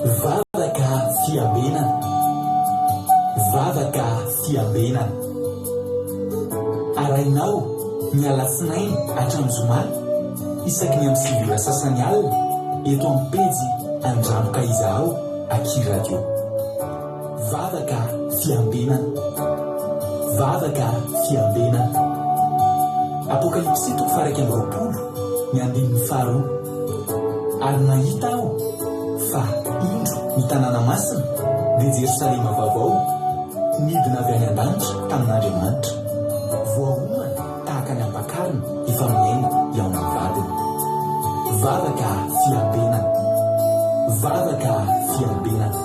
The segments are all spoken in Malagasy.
Vavaka fiambenana. Vavaka fiambenana. Arahinao ny alatsinainy hatramin'ny zoma isaky ny amin'ny 9 ora sasany alina eto amin'ny pejy Andramoka Izahao aky Radio. Vavaka fiambenana. Vavaka fiambenana. Apokalypsy toko faha-21, ny andininy faharoa. Ary nahita aho fa, indro, ny tanàna masina, dia Jerosalema vaovao, nidina avy any an-danitra tamin'Andriamanitra. Voaomana tahaka ny ampakarina efa mihaingo hihaona amin'ny vadiny. Vavaka fiambenana. Vavaka fiambenana.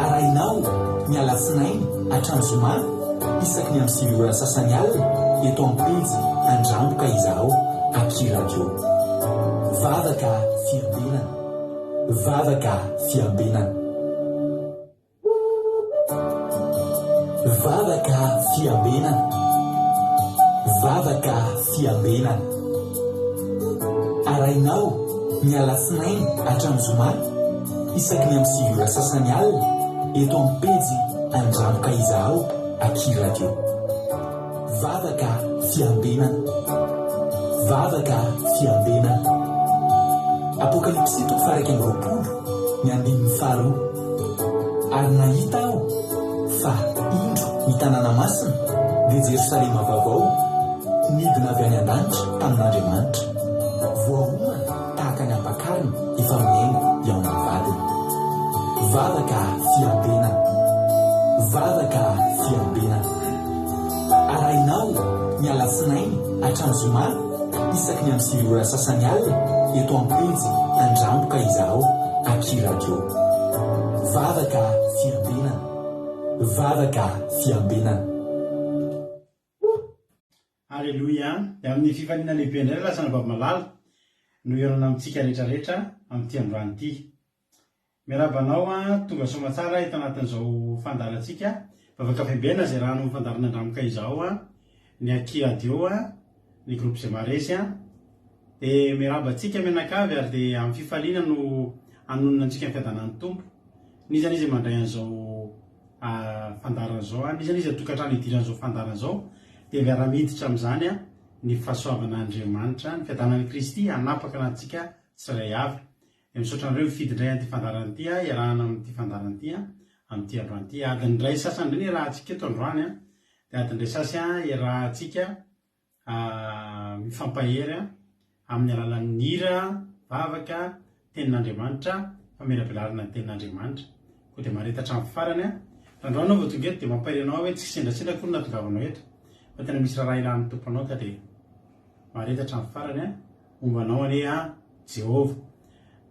Arahinao ny alatsinainy hatramin'ny zoma isaky ny amin'ny 9 ora sasany alina eto amin'ny pejy Andramboka Izaho Aky Radio. Vavaka fiambenana. Vavaka fiambenana. Vavaka fiambenana. Vavaka fiambenana. Arahinao ny alatsinainy hatramin'ny zoma isaky ny amin'ny 9 ora sasany alina eto amin'ny pejy Andramoka Izahao aky Radio. Vavaka fiambenana. Vavaka fiambenana. Apokalypsy toko faha-21, ny andininy faharoa. Ary nahita aho fa, indro, ny tanàna masina, dia Jerosalema vaovao, nidina avy any an-danitra tamin'Andriamanitra. Voaomana tahaka ny ampakarina efa mihaingo hihaona amin'ny vadiny. Vavaka fiambenana. Vavaka fiambenana. Arahinao ny alatsinainy hatramin'ny zoma isaky ny amin'ny 9 ora sasany alina eto amin'ny pejy Andramboka Izaho Aky Radio. Vavaka fiambenana. Vavaka fiambenana. Aleloia! Dia amin'ny fifaliana lehibe indray ry lahy sy anabavy malala no hihaonana amintsika rehetra rehetra amin'ity androany ity. Miarahaba anao an, tonga soamatsara eto anatin'izao fandaharantsika Vavaka Fiambena izay rano fandaharana Andramoka izao an, ny Aky Radio an, ny Groupe Zemaresy an. Dia miarahaba antsika mianakavy ary dia amin'ny fifaliana no hanonona antsika ny fiadanan'ny Tompo. N'iza n'iza mandray an'izao fandaharana izao an, n'iza n'iza tokantrano idiran'izao fandaharana izao dia miara-miditra amin'izany an ny fahasoavan'Andriamanitra, ny fiadanan'i Kristy hanapaka anatintsika tsirairay avy. Dia misaotra anareo mifidy indray an'ity fandaharana ity a, iarahana amin'ity fandaharana ity a, amin'ity androany ity. Adiny iray sy sasany indray ny iarahantsika eto androany a, dia adiny iray sasy a iarahantsika mifampahery a, amin'ny alalan'ny hira, vavaka, tenin'Andriamanitra, famelabelarana ny tenin'Andriamanitra. Koa dia mahareta hatramin'ny farany a. Raha androany ianao vao tonga eto dia mampahery anao aho hoe tsy kisendrasendra akory no nahatongavanao eto, fa tena misy raharaha ilan'ny Tompo anao ka dia mahareta hatramin'ny farany a. Homba anao anie aho, Jehovah.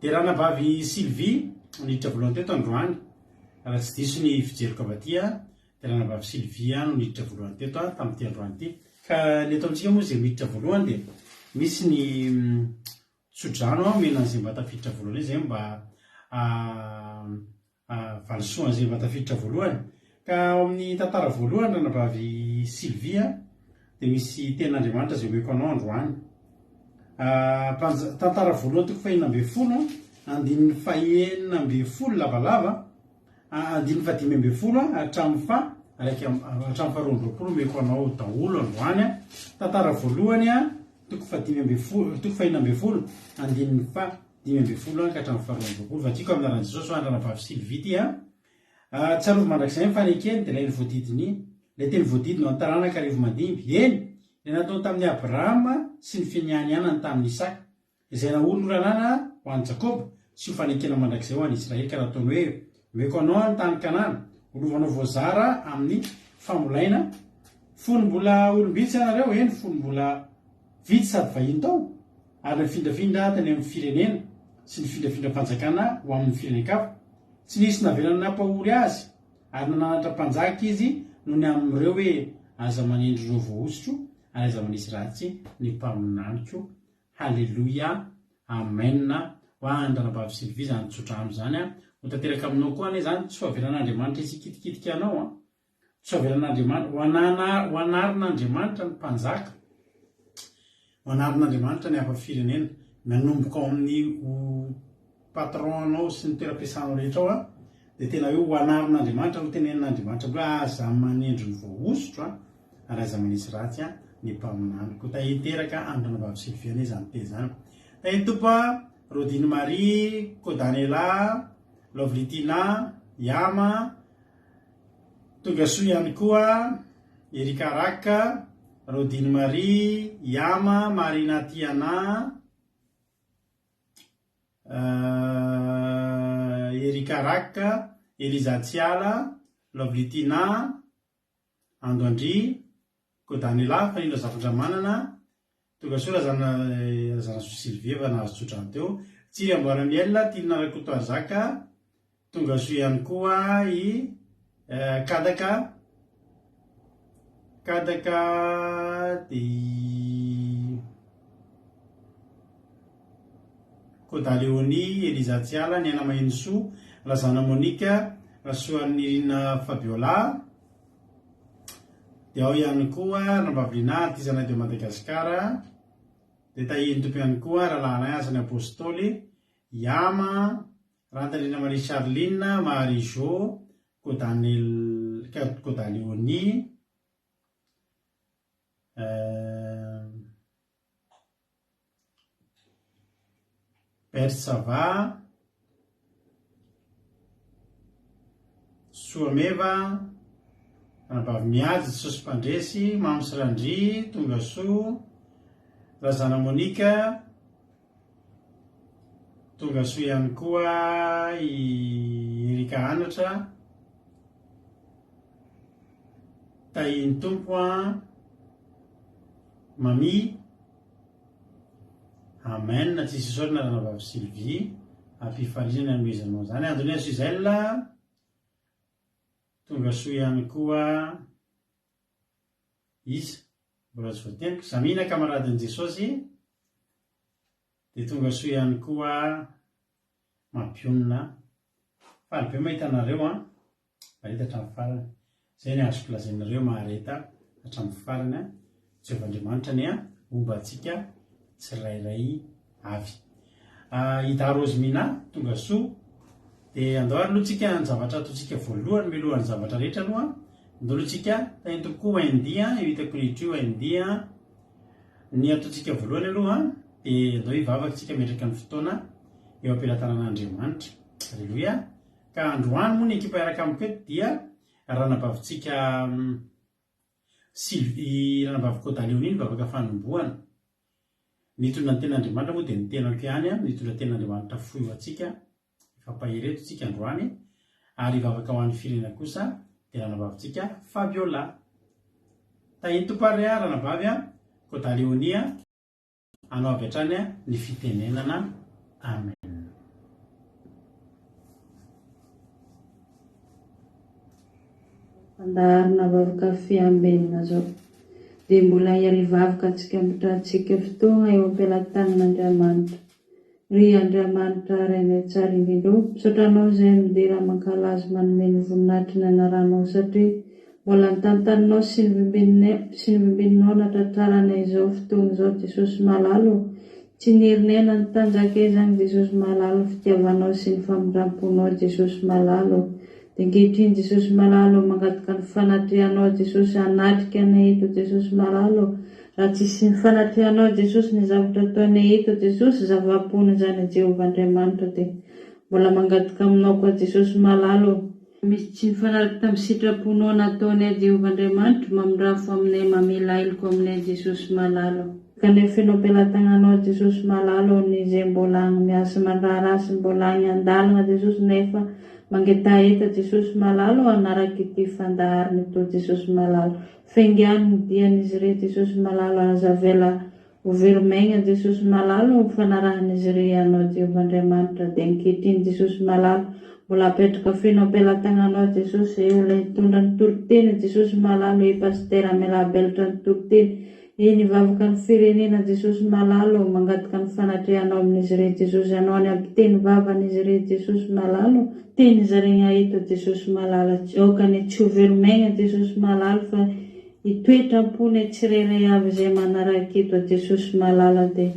Dia Ranabavy Sylvie no niditra voalohany teto androany. Raha tsy diso ny fijeriko avy aty, dia Ranabavy Sylvie no niditra voalohany teto tamin'ity androany ity. Ka ny eto amintsika moa izay miditra voalohany dia misy ny tsodrano omena an'izay mba tafiditra voalohany izay mba Valisoa an'izay mba tafiditra voalohany. Ka ao amin'ny tantara voalohany ranabavy Sylvie a, dia misy tenin'Andriamanitra izay omeko anao androany. Mpanj, tantara voalohany toko fahenina ambin'ny folo, andininy fahenina ambin'ny folo lavalava, andininy fahadimy ambin'ny folo hatramin'ny faha iraika hatramin'ny faharoa amby roapolo omeko anao daholo androany. Tantara voalohany toko fahadimy ambin'ny folo, toko fahenina ambin'ny folo, andininy faha 15 ka hatramin'ny faharoa amby roapolo. Vakiko amin'ny anaran'i Jesosy ho an'i Ranabavy Sylvie ity an. Tsarovy mandrakizay ny fanekeny dia ilay voadidiny, ilay teny voadidiny ho an'ny taranaka arivo mandimby. Eny, ilay nataony tamin'i Abrahama sy ny finianianany tamin'i Isaka, izay naoloranana ho an'i Jakoba sy ho fanekena mandrakizay ho an'i Israely ka nataony hoe, Omeko anao ny tany Kanana, ho lovanao voazara amin'ny famolaina. Fony mbola olom-bitsy ianareo, eny, fony mbola vitsy sady vahiny tao, ary nifindrafindra tany amin'ny firenena sy nifindrafindram-panjakana ho amin'ny firenen-kafa. Tsy nisy navelany nampahory azy, ary nananatra mpanjaka izy noho ny amin'ireo hoe, Aza manendry ireo voahosotro, ary aza manisy ratsy ny mpaminaniko. Haleloia! Amen! Ho an Ranabavy Sylvie izany tsodrano izany an! Ho tanteraka aminao koa anie izany, tsy ho avelan'Andriamanitra hisikitikitika anao an! Tsy ho avelan'Andriamanitra, ho anana, ho anarin'Andriamanitra ny mpanjaka, ho anarin'Andriamanitra ny hafa firenena, manomboka ao amin'ny ho. patron anao sy ny toeram-piasanao rehetra ao an, dia tena hoe ho anarin'Andriamanitra, ho tenenin'Andriamanitra hoe aza manendry ny voahosotro an, ary aza manisy ratsy an ny mpaminany. Koa tahin-teraka an-dRanabavy Sylvie anie izany teny izany. Tahin'ny Tompo an, Rodine Marie, Kodanela, Lovely Tina, Yama, Tongasoa ihany koa Erika Rack, Rodine Marie, Yama, Marina Tiana, Erika Rack, Eliza Tsiala, Lovely Tina, Ando Andria, Kodanela, Fanilo Razafindramanana, Tongasoa Razana Razanasoa Sylvie efa nahazo tsodrano teo, Tsiry Amboaramiel, Tiana Rakotoarzaka, Tongasoa ihany koa i Kadaka, Kadaka dia i Koda Léonie, Eliza Tsiala, Niaina Mahenisoa, Razana Monica, Rasoanirina Fabiola, dia ao ihany koa Rambavy Lina, Artisanat de Madagascar, dia tahian'ny Tompo ihany koa Rahalahy Alain, Asan'ny Apostoly, Yama, Randriana Marie Charline, Marie Jo, Kodanel, Kodaleonie, Bersava, Soameva, Ranabavy Mihaja, Jesosy Mpandresy, Mamy sy Randria, Tongasoa, Razana Monica, Tonga soa ihany koa i Erika Anatra. Tahian'ny Tompo an. Mamie. Amen. Tsisy isaorana Ranabavy Sylvie. Ampifaliana ny anomezanao izany. Andonia Suzelle. Tonga soa ihany koa iza? Mbola tsy voateniko. Zamina kamaradin'i Jesosy. Dia tonga soa ihany koa mampionona. Faly be mahita anareo an! Mahareta hatramin'ny farany. Izay ny azoko lazainareo mahareta hatramin'ny farany an! Jehovah Andriamanitra anie homba antsika tsirairay avy. Ida Rose Mina, tonga soa. Dia andao ary aloha tsika ny zavatra ataontsika voalohany mialohan'ny zavatra rehetra aloha. Andao aloha tsika, tahin'ny Tompo koa Wendy an, io hitako rehetra io Wendy an. Ny ataontsika voalohany aloha dia andao hivavaka isika hametraka ny fotoana eo am-pelatanan'Andriamanitra. Aleloia! Ka androany moa ny ekipa hiaraka amiko eto dia ranabavintsika Sylvie, ranabavy Koda Léonie ny vavaka fanombohana. Nitondra ny tenin'Andriamanitra moa dia ny tenako ihany, nitondra tenin'Andriamanitra fohy ho antsika. Hifampahery eto tsika androany ary hivavaka ho an'ny firenena kosa dia ranabavintsika Fabiola. Tahin'ny Tompo ary ranabavy a, Koda Léonie a, anao avy hatrany ny fitenenana. Amen. Fandaharana vavaka fiambenana zao dia mbola hiarivavaka antsika mitrantsika fotoagna eo am-pelatanan'Andriamanitra. Ry Andriamanitra Rainay tsara indrindra ô, misaotra Anao izahay midera mankalaza manome ny voninahitry ny anaranao satria mbola nitantaninao sy novimbininao natratraranay izao fotoagna izao Jesosy malala ô, tsy ny herinay na ny tanjakay izany Jesosy malala ny fitiavanao sy ny famindramponao Jesosy malala ô. Dia ankehitriny Jesosy malala ô mangataka ny fanatrehanao Jesosy hanatrika anay eto Jesosy malala ô Raha tsisy ny fanatrehanao Jesosy ny zavatra ataonay eto Jesosy zava-poana izany Jehovah Andriamanitra dia mbola mangataka aminao koa Jesosy malala ô, misy tsy mifanaraka tamin'ny sitraponao nataonay Jehovah Andriamanitra mamindrafo aminay mamela heloka aminay Jesosy malala ô. Kanefa feno am-pelatagnanao Jesosy malala ô ny izay mbola agny miasa mandraharaha sy mbola agny andalagna Jesosy nefa mangetaheta Jesosy malala ô hanaraka ity fandaharana ito Jesosy malala Faingano ny dian'izy ireo Jesosy malala aza avela ho very maigna Jesosy malala o fanarahan'izy ireo Anao Jehovah Andriamanitra dia ankehitriny Jesosy malala mbola apetraka feno ampelatagnanao Jesosy eo ilay nitondra ny toriteny Jesosy malala e Pasitera Amelabelatra ny toriteny e nivavaka ny firenena Jesosy malala o mangataka ny fanatrehanao amin'izy ireo Jesosy Anao any ampiteny vavan'izy ireo Jesosy malala o Teny zaregna eto Jesosy malala aoka anie tsy ho velomaigna Jesosy malala fa hitoetra am-ponay tsirairay avy izay manaraka eto Jesosy malala dia.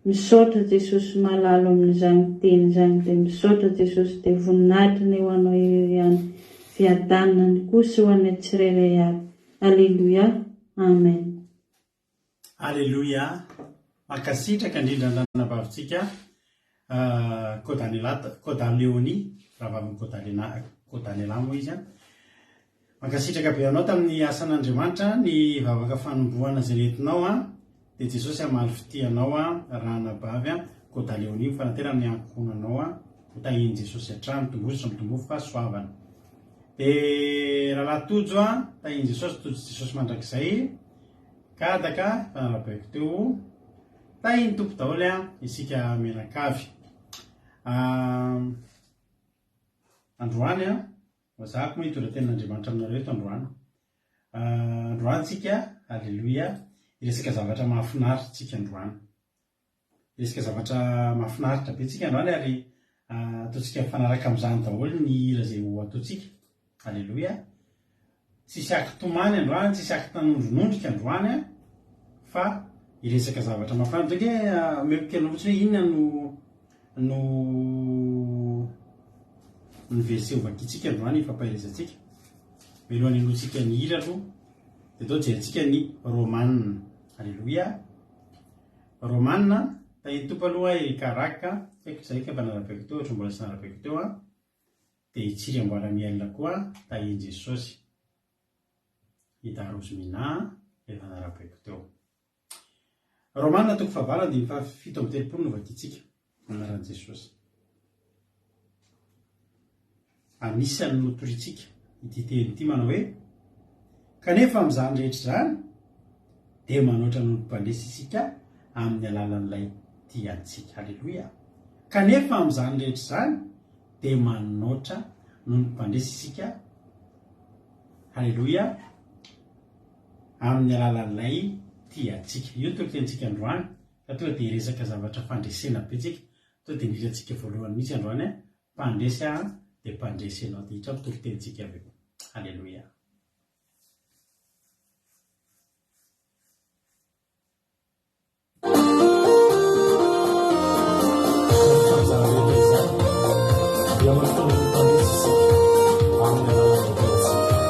Misaotra Jesosy malalo amin'izany teny izany dia misaotra Jesosy dia voninahitra anie ho anao irery ihany fiadanana ny kosa ho anay tsirairay avy Aleloia Amen. Aleloia! Mankasitraka indrindra ny ranabavintsika Kodanela Kodaleonie, rahavavin'i Kodalena Kodanela moa izy an. Mankasitraka be anao tamin'ny asan'Andriamanitra, ny vavaka fanombohana izay nentinao an, dia Jesosy hamaly fitia anao an, ranabavy an, Kodaleonie mifanantena amin'ny ankohonanao an, ho tahian'i Jesosy hatrany, tombozo sy mitomboa fahasoavana. Dia rahalahy Tojo an, tahian'i Jesosy, Tojo Jesosy mandrakizay. Kadaka efa narabaiko teo. Tahin'ny Tompo daholo an, isika mianakavy. Androany an, wazako moa hitondra tenin'Andriamanitra aminareo eto androany. Androany tsika, aleloia, hiresaka zavatra mahafinaritra tsika androany. Hiresaka zavatra mahafinaritra be tsika androany ary ataontsika mifanaraka amin'izany daholo ny hira izay ho ataontsika. Aleloia. Tsisy akitomany androany, tsisy akitanondronondrika androany an, fa hiresaka zavatra mahafinaritra. Ange omeko kely anao fotsiny hoe inona no no ny verset hovakintsika androany hifampaherezantsika. Mialohan'ny henoantsika ny hira aloha dia atao jerentsika ny Romana. Aleloia. Romana, tahin'ny Tompo aloha i Carac, tsy haiko izay ka efa narabaiko teo, ohatran'ny mbola tsy narabaiko teo an. Dia i Tsiry Amboara Miel koa, tahin'i Jesosy. I Darozy Mina, efa narabaiko teo. Romana toko fahavalo andininy faha 37 no vakintsika, amin'ny anaran'i Jesosy. Anisan'ny notorintsika ity teny ity manao hoe, Kanefa amin'izany rehetra izany dia manoatra noho ny mpandresy isika amin'ny alalan'ilay tia antsika. Aleloia! Kanefa amin'izany rehetra izany dia manoatra noho ny mpandresy isika, Aleloia, amin'ny alalan'ilay tia antsika. Io ny toritenintsika androany, fa tonga dia hiresaka zavatra fandresena be tsika. Tonga dia ny hirantsika voalohany mihitsy androany, Mpandresy aho dia mpandresy ianao. Dia hiditra amin'ny toritenintsika avy eo. Aleloia. Amin'izany rehetra izany, dia manontany ny mpandresy isika amin'ny alalan'ny tenantsika.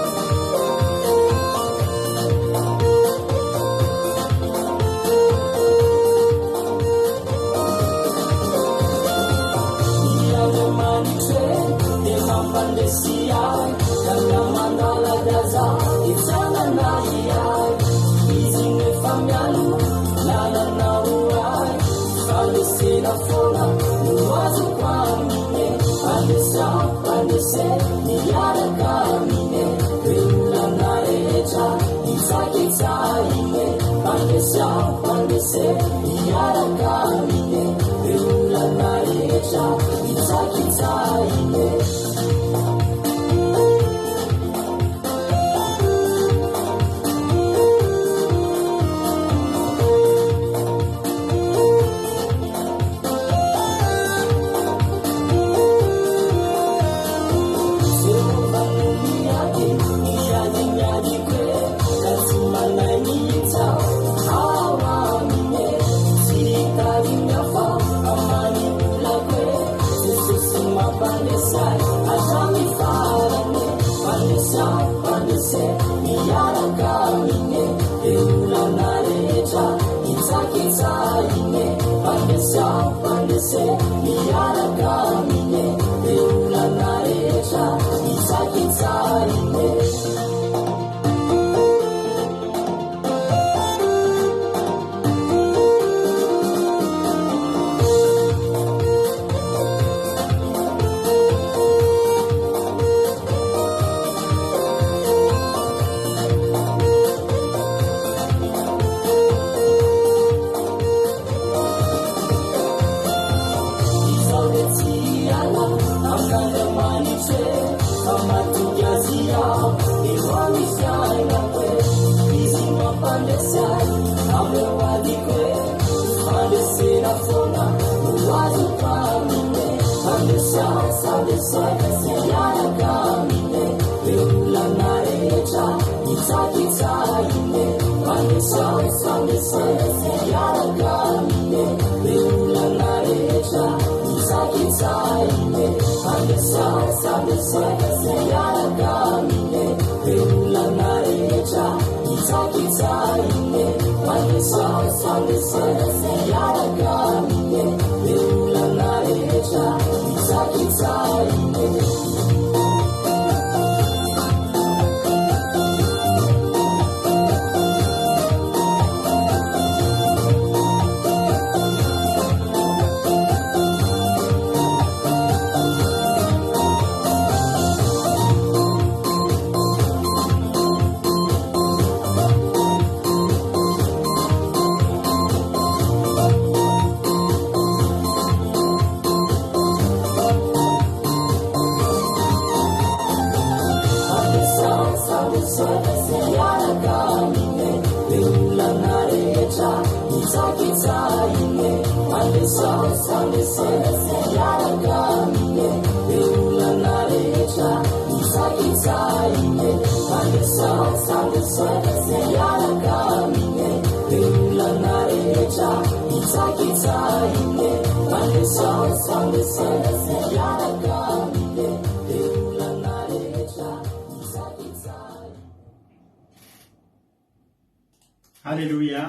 Aleloia!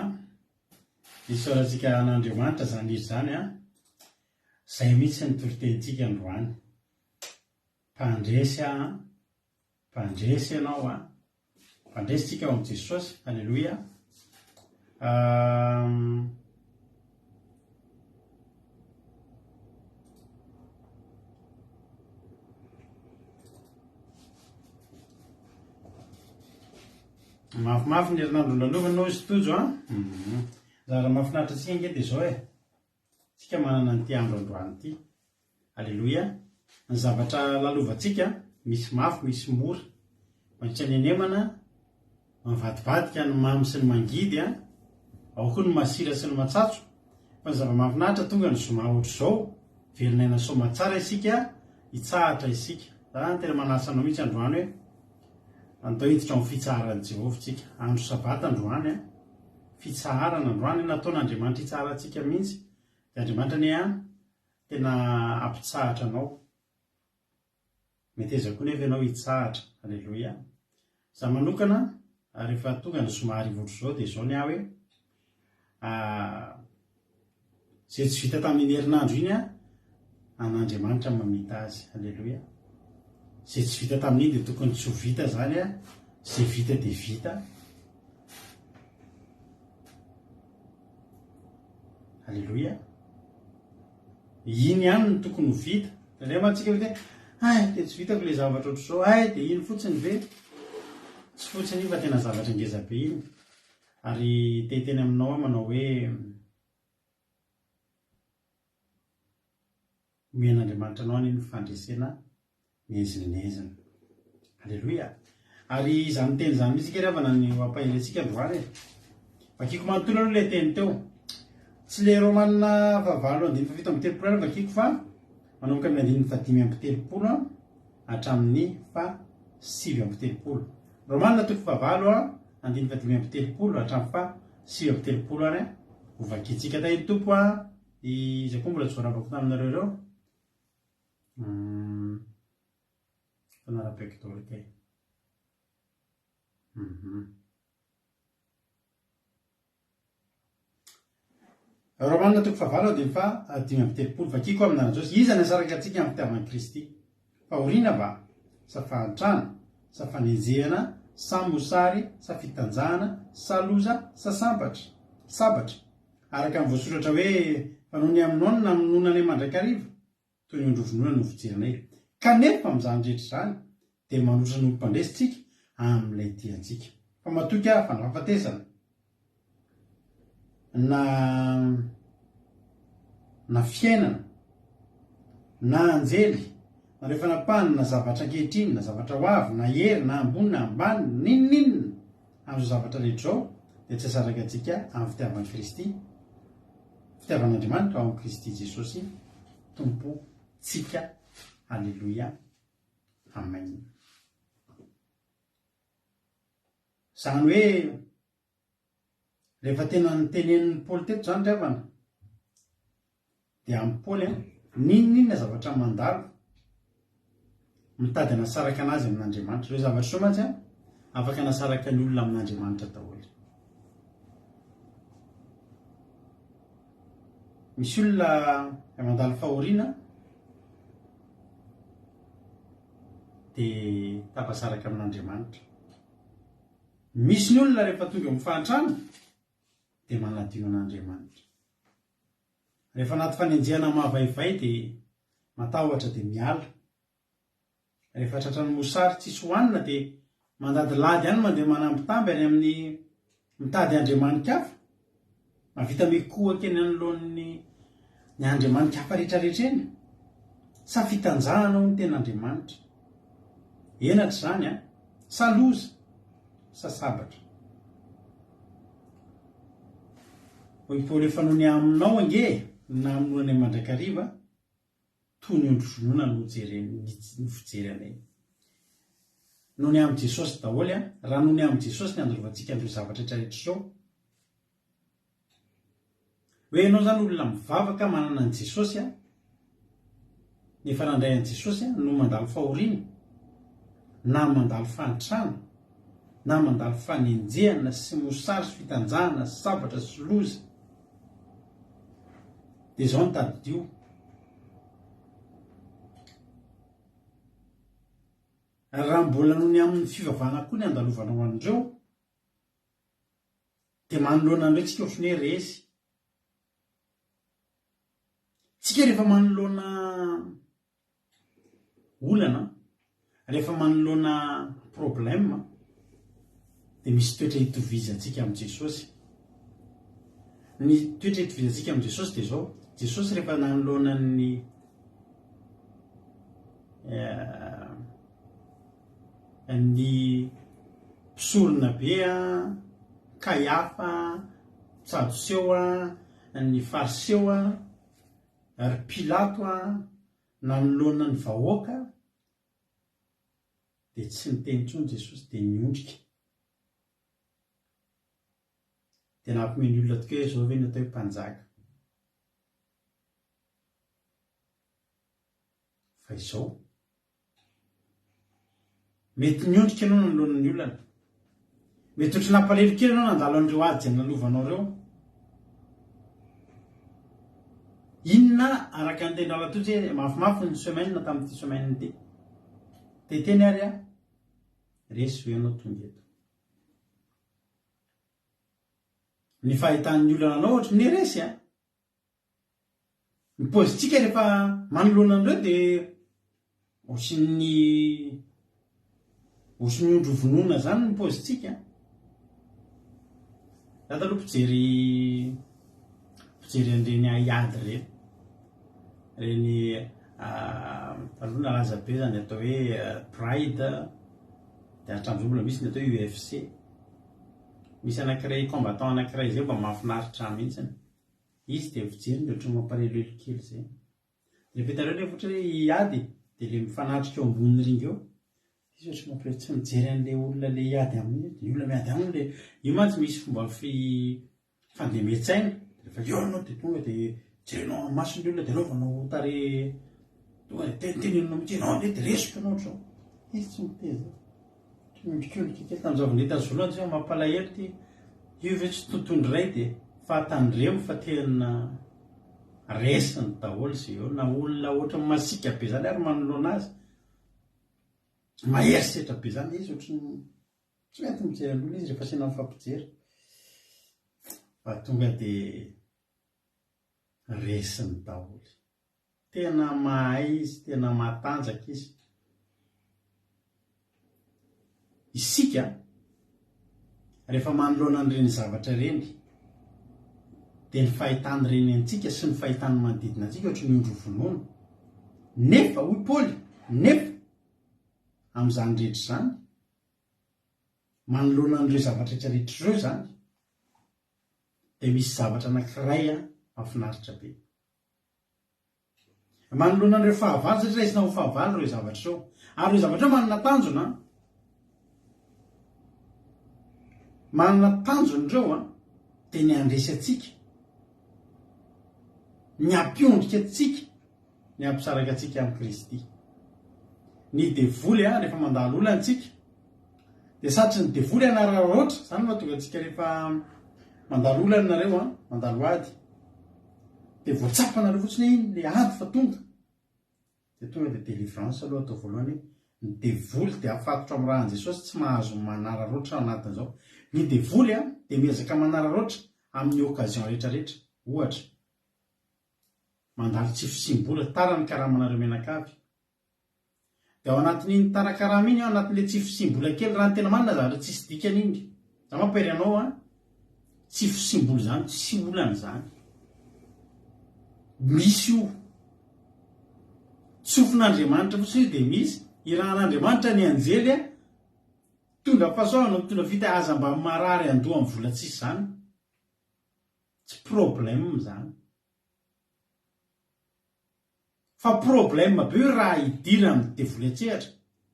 Isaorantsika an'Andriamanitra izany hira izany an! Izay mihitsy ny toritenintsika androany. Mpandresy aho an! Mpandresy ianao an! Mpandresy tsika ao amin'i Jesosy. Aleloia! Mafimafy ny herinandro nolalovana hoy izy Tojo an! Zara mahafinaritra antsika ange dia izao e! Tsika manana an'ity andro androany ity. Aleloia. Ny zavatra lalovantsika, misy mafy, misy mora. Mandritra ny henemana, mivadibadika ny mamy sy ny mangidy, ao koa ny masira sy ny matsatso. Fa ny zava-mahafinaritra, tonga ny zoma ohatr'izao, velon'aina soamatsara isika, hitsahatra isika. Za tena manasa anao mihitsy androany hoe, andao hiditra ao amin'ny fitsaharan'i Jehovah tsika. Andro sabata androany. Fitsaharana androany, nataon'Andriamanitra hitsaharantsika mihitsy. Dia Andriamanitra anie an, tena hampitsahatra anao. Meteza koa nefa ianao hitsahatra. Aleloia. Za manokana, rehefa tonga ny zoma hariva ohatr'izao dia izao ny ahy hoe, izay tsy vita tamin'iny herinandro iny an, an'Andriamanitra mamita azy. Aleloia. Izay tsy vita tamin'iny dia tokony tsy ho vita izany an, izay vita dia vita. Aleloia. Iny ihany no tokony ho vita. Indraindray mantsy tsika mety hoe, hay dia tsy vitako ilay zavatra ohatr'izao, hay dia iny fotsiny ve? Tsy fotsiny iny fa tena zavatra ngeza be iny. Ary te hiteny aminao aho manao hoe, Omen'Andriamanitra anao anie ny fandresena miezinezina. Aleloia! Ary izany teny izany mihitsy ange ry havana no ampahery antsika androany e. Vakiko manontolo aloha ilay teny teo. Tsy ilay Romana fahavalo andininy faha-37 ihany no vakiko fa manomboka amin'ny andininy faha-35 hatramin'ny faha-39. Romana toko fahavalo andininy faha-35 hatramin'ny faha-39 ary ho vakintsika. Tahin'ny Tompo a! Iza koa mbola tsy voaravako taminareo ireo? Hum. Fanarabeko daholo kay. Mhm. Romana toko fahavalo andininy faha 35 Vakiko amin'ny anaran'i Jesosy, Iza no hisaraka antsika amin'ny fitiavan'i Kristy? Fahoriana va? Sa fahantrana? Sa fanenjehana? Sa mosary? Sa fitanjahana? Sa loza? Sa sambatra? Sabatra? Araka ny voasoratra hoe, Fa noho ny aminao no namonoana anay mandrakariva, toy ny ondry hovonoina no fijery Kanefa amin'izany rehetra izany, dia manoatra ny olom-pandresy isika amin'ilay tia antsika. Fa matoky aho fa na fahafatesana, na na fiainana, na anjely, na ireo fanapahana, na zavatra ankehitriny, na zavatra ho avy, na hery, na ambony, na ambany, n'inon'inona, Amin'izao zavatra rehetra izao dia tsy asaraka antsika amin'ny fitiavan'i Kristy, fitiavan'Andriamanitra ao amin'i Kristy Jesosy Tompontsika. Aleloia. Amen. Izany hoe. Rehefa tena notenenin'i Paoly teto izany ry havana, dia amin'i Paoly an, n'inon'inona zavatra mandalo, mitady hanasaraka an'azy amin'Andriamanitra. Ireo zavatra ireo mantsy an, afaka hanasaraka ny olona amin'Andriamanitra daholo. Misy olona mandalo fahoriana dia tafasaraka amin'Andriamanitra. Misy ny olona rehefa tonga eo amin'ny fahantrana dia manadino an'Andriamanitra. Rehefa anaty fanenjehana mahavaivay dia matahotra dia miala. Rehefa tratran'ny mosary tsisy hohanina dia mandadilady any mandeha manambitamby any amin'ny mitady andriamani-kafa. Mahavita mikohaka eny anoloan'ny ny andriamani-kafa rehetrarehetra eny. Sa fitanjahana hono tena Andriamanitra. Henatra izany an! Sa loza? Sa sabatra? Hoy Paoly efa noho ny aminao ange no namonoana anay mandrakariva, toy ny ondry vonoina no jereny no fijery anay. Noho ny amin'i Jesosy daholo an! Raha noho ny amin'i Jesosy ny andalovantsika an'ireo zavatra rehetra rehetra ireo, Hoe ianao zany olona mivavaka manana an'i Jesosy a, efa nandray an'i Jesosy a, no mandalo fahoriana, na mandalo fahantrana, na mandalo fanenjehana sy mosary sy fitanjahana sy sabatra sy loza. Dia izao no tadidio. Raha mbola noho ny amin'ny fivavahana koa ny andalovanao an'ireo, Dia manoloana an'ireo tsika ohatran'ny hoe resy. Tsika rehefa manoloana olana, rehefa manoloana problème, dia misy toetra itovizantsika amin'i Jesosy. Ny toetra itovizantsika amin'i Jesosy dia izao, Jesosy rehefa nanoloana ny eh, ny mpisorona be, Kaiafa, Tsadoseo, ny Fariseo ary Pilato nanoloana ny vahoaka dia tsy niteny intsony Jesosy dia niondrika. Dia nampiomehy ny olona tokoa hoe izao ve no atao hoe mpanjaka. Fa izao. Mety niondrika ianao nanoloana ny olana. Mety ohatry nampalahelo kely ianao nandalo an'ireo ady izay nalovanao ireo. Inona araka ny tenin-dRalatojo hoe mafimafy ny semaine tamin'ity semaine ity. Te hiteny ary aho, resy ve ianao tonga eto. Ny fahitan'ny olana anao ohatry ny hoe resy an. Ny paozintsika rehefa manoloana an'ireo dia ohatrin'ny ohatrin'ny ondry vonoina zany ny paozintsika. Za taloha mpijery mpijery an'ireny haiady ireny. Ireny taloha nalaza be zany atao hoe pride dia hatramin'izao mbola misy ny atao hoe UFC. Misy anankiray combattant anankiray izay mba mahafinaritra ahy mihitsiny. Izy dia mifijery ny ohatran'ny mampaleloelo kely izay. Rehefa hitanareo nefa ohatra hoe hiady dia le mifanatrika eo ambonin'ny ringa eo, izy ohatry mampalahelo tsy mijery an'le olona le hiady aminy io, ny olona miady aminy le, io mantsy misy fomba fi fandemen-tsaina, rehefa eo ianao dia tonga dia jerenao amin'ny masony ny olona dia anaovanao tarehy tonga dia teniteneninao mihitsy ianao anie dia resiko ianao ohatr'izao, izy tsy miteny izay. Miondrikondrika kely tamin'ny zava-nahita azy voalohany tsy hoe mampalahelo ity io ve tsy tontondry iray dia fa tandremo fa tena resiny daholo izay eo na olona ohatran'ny masiaka be zany ary manoloana azy mahery setra be zany izy ohatran'ny tsy mety mijery an'olona izy rehefa asiana mifampijery fa tonga dia resiny daholo. Tena mahay izy, tena matanjaka izy. Isika, rehefa manoloana an'ireny zavatra ireny, dia ny fahitan'ireny antsika sy ny fahitan'ny manodidina antsika ohatry ny ondry vonoina. Nefa, hoy Paoly, nefa, amin'izany rehetra izany, manoloana an'ireo zavatra rehetra rehetra ireo izany, dia misy zavatra anankiray mahafinaritra be. Manoloana an'ireo fahavalo, satria raisina ho fahavalo ireo zavatra ireo. Ary ireo zavatra ireo manana tanjona an. Manana tanjona ireo an. Dia ny handresy antsika, ny hampiondrika antsika, ny hampisaraka antsika amin'i Kristy. Ny devoly a, rehefa mandalo olana antsika, dia satry ny devoly hanararaotra, izany no mahatonga antsika rehefa mandalo olana nareo a, mandalo ady, dia voatsapanareo fotsiny hoe iny le ady fa tonga. Dia tonga dia délivrance aloha atao voalohany hoe ny devoly dia afatotra amin'ny ràn'i Jesosy tsy mahazo manararaotra ao anatin'izao. Ny devoly a dia miezaka manararaotra amin'ny occasion rehetra rehetra. Ohatra, mandalo tsy fisiam-bola, tara ny karamanareo mianakavy. Dia ao anatin'iny tara karama iny, ao anatin'ilay tsy fisiam-bola kely, raha ny tena marina zavatra tsisy dikany iny. Za mampahery anao an, tsy fisiam-bola izany, tsy olana izany. Misy io. Tsofin'Andriamanitra fotsiny io dia misy, irahan'Andriamanitra ny anjely mitondra fahasoavana, mitondra fita, aza mba marary andoha amin'ny vola tsisy izany. Tsy problème izany. Fa problème be io raha idiran'ny devoly an-tsehatra.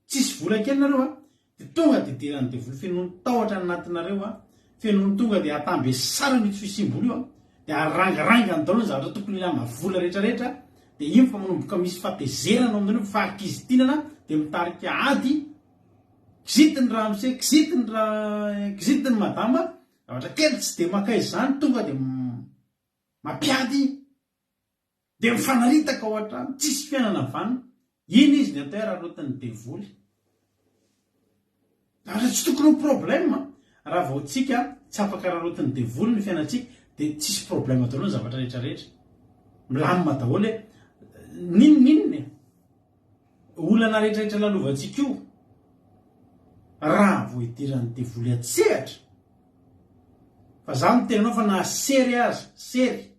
Tsisy vola kely nareo a, dia tonga dia idiran'ny devoly fenoiny tahotra ny anatinareo a, fenoiny tonga dia atambesarana io tsy fisiam-bola io a, dia arangarangany daholo ny zavatra tokony ilana vola rehetra rehetra, dia iny fa manomboka misy fahatezerana ao aminareo, fahakizitinana, dia mitarika ady, kizitiny ramose, kizitiny ra, kizitiny madama, zavatra kely tsy dia mankaiza izany tonga dia mampiady. Dia mifanaritaka ao an-trano, tsisy fiainana vanona. Iny izy ny atao hoe raraotin'ny devoly. Ary tsy tokony ho problème raha vao tsika tsy afaka raraotin'ny devoly ny fiainantsika dia tsisy problème daholo ny zavatra rehetra rehetra. Milamina daholo e. N'inon'inona e. Olana rehetra rehetra lalovantsika io raha vao idiran'ny devoly an-tsehatra. Fa za miteny anao fa na sery aza, sery.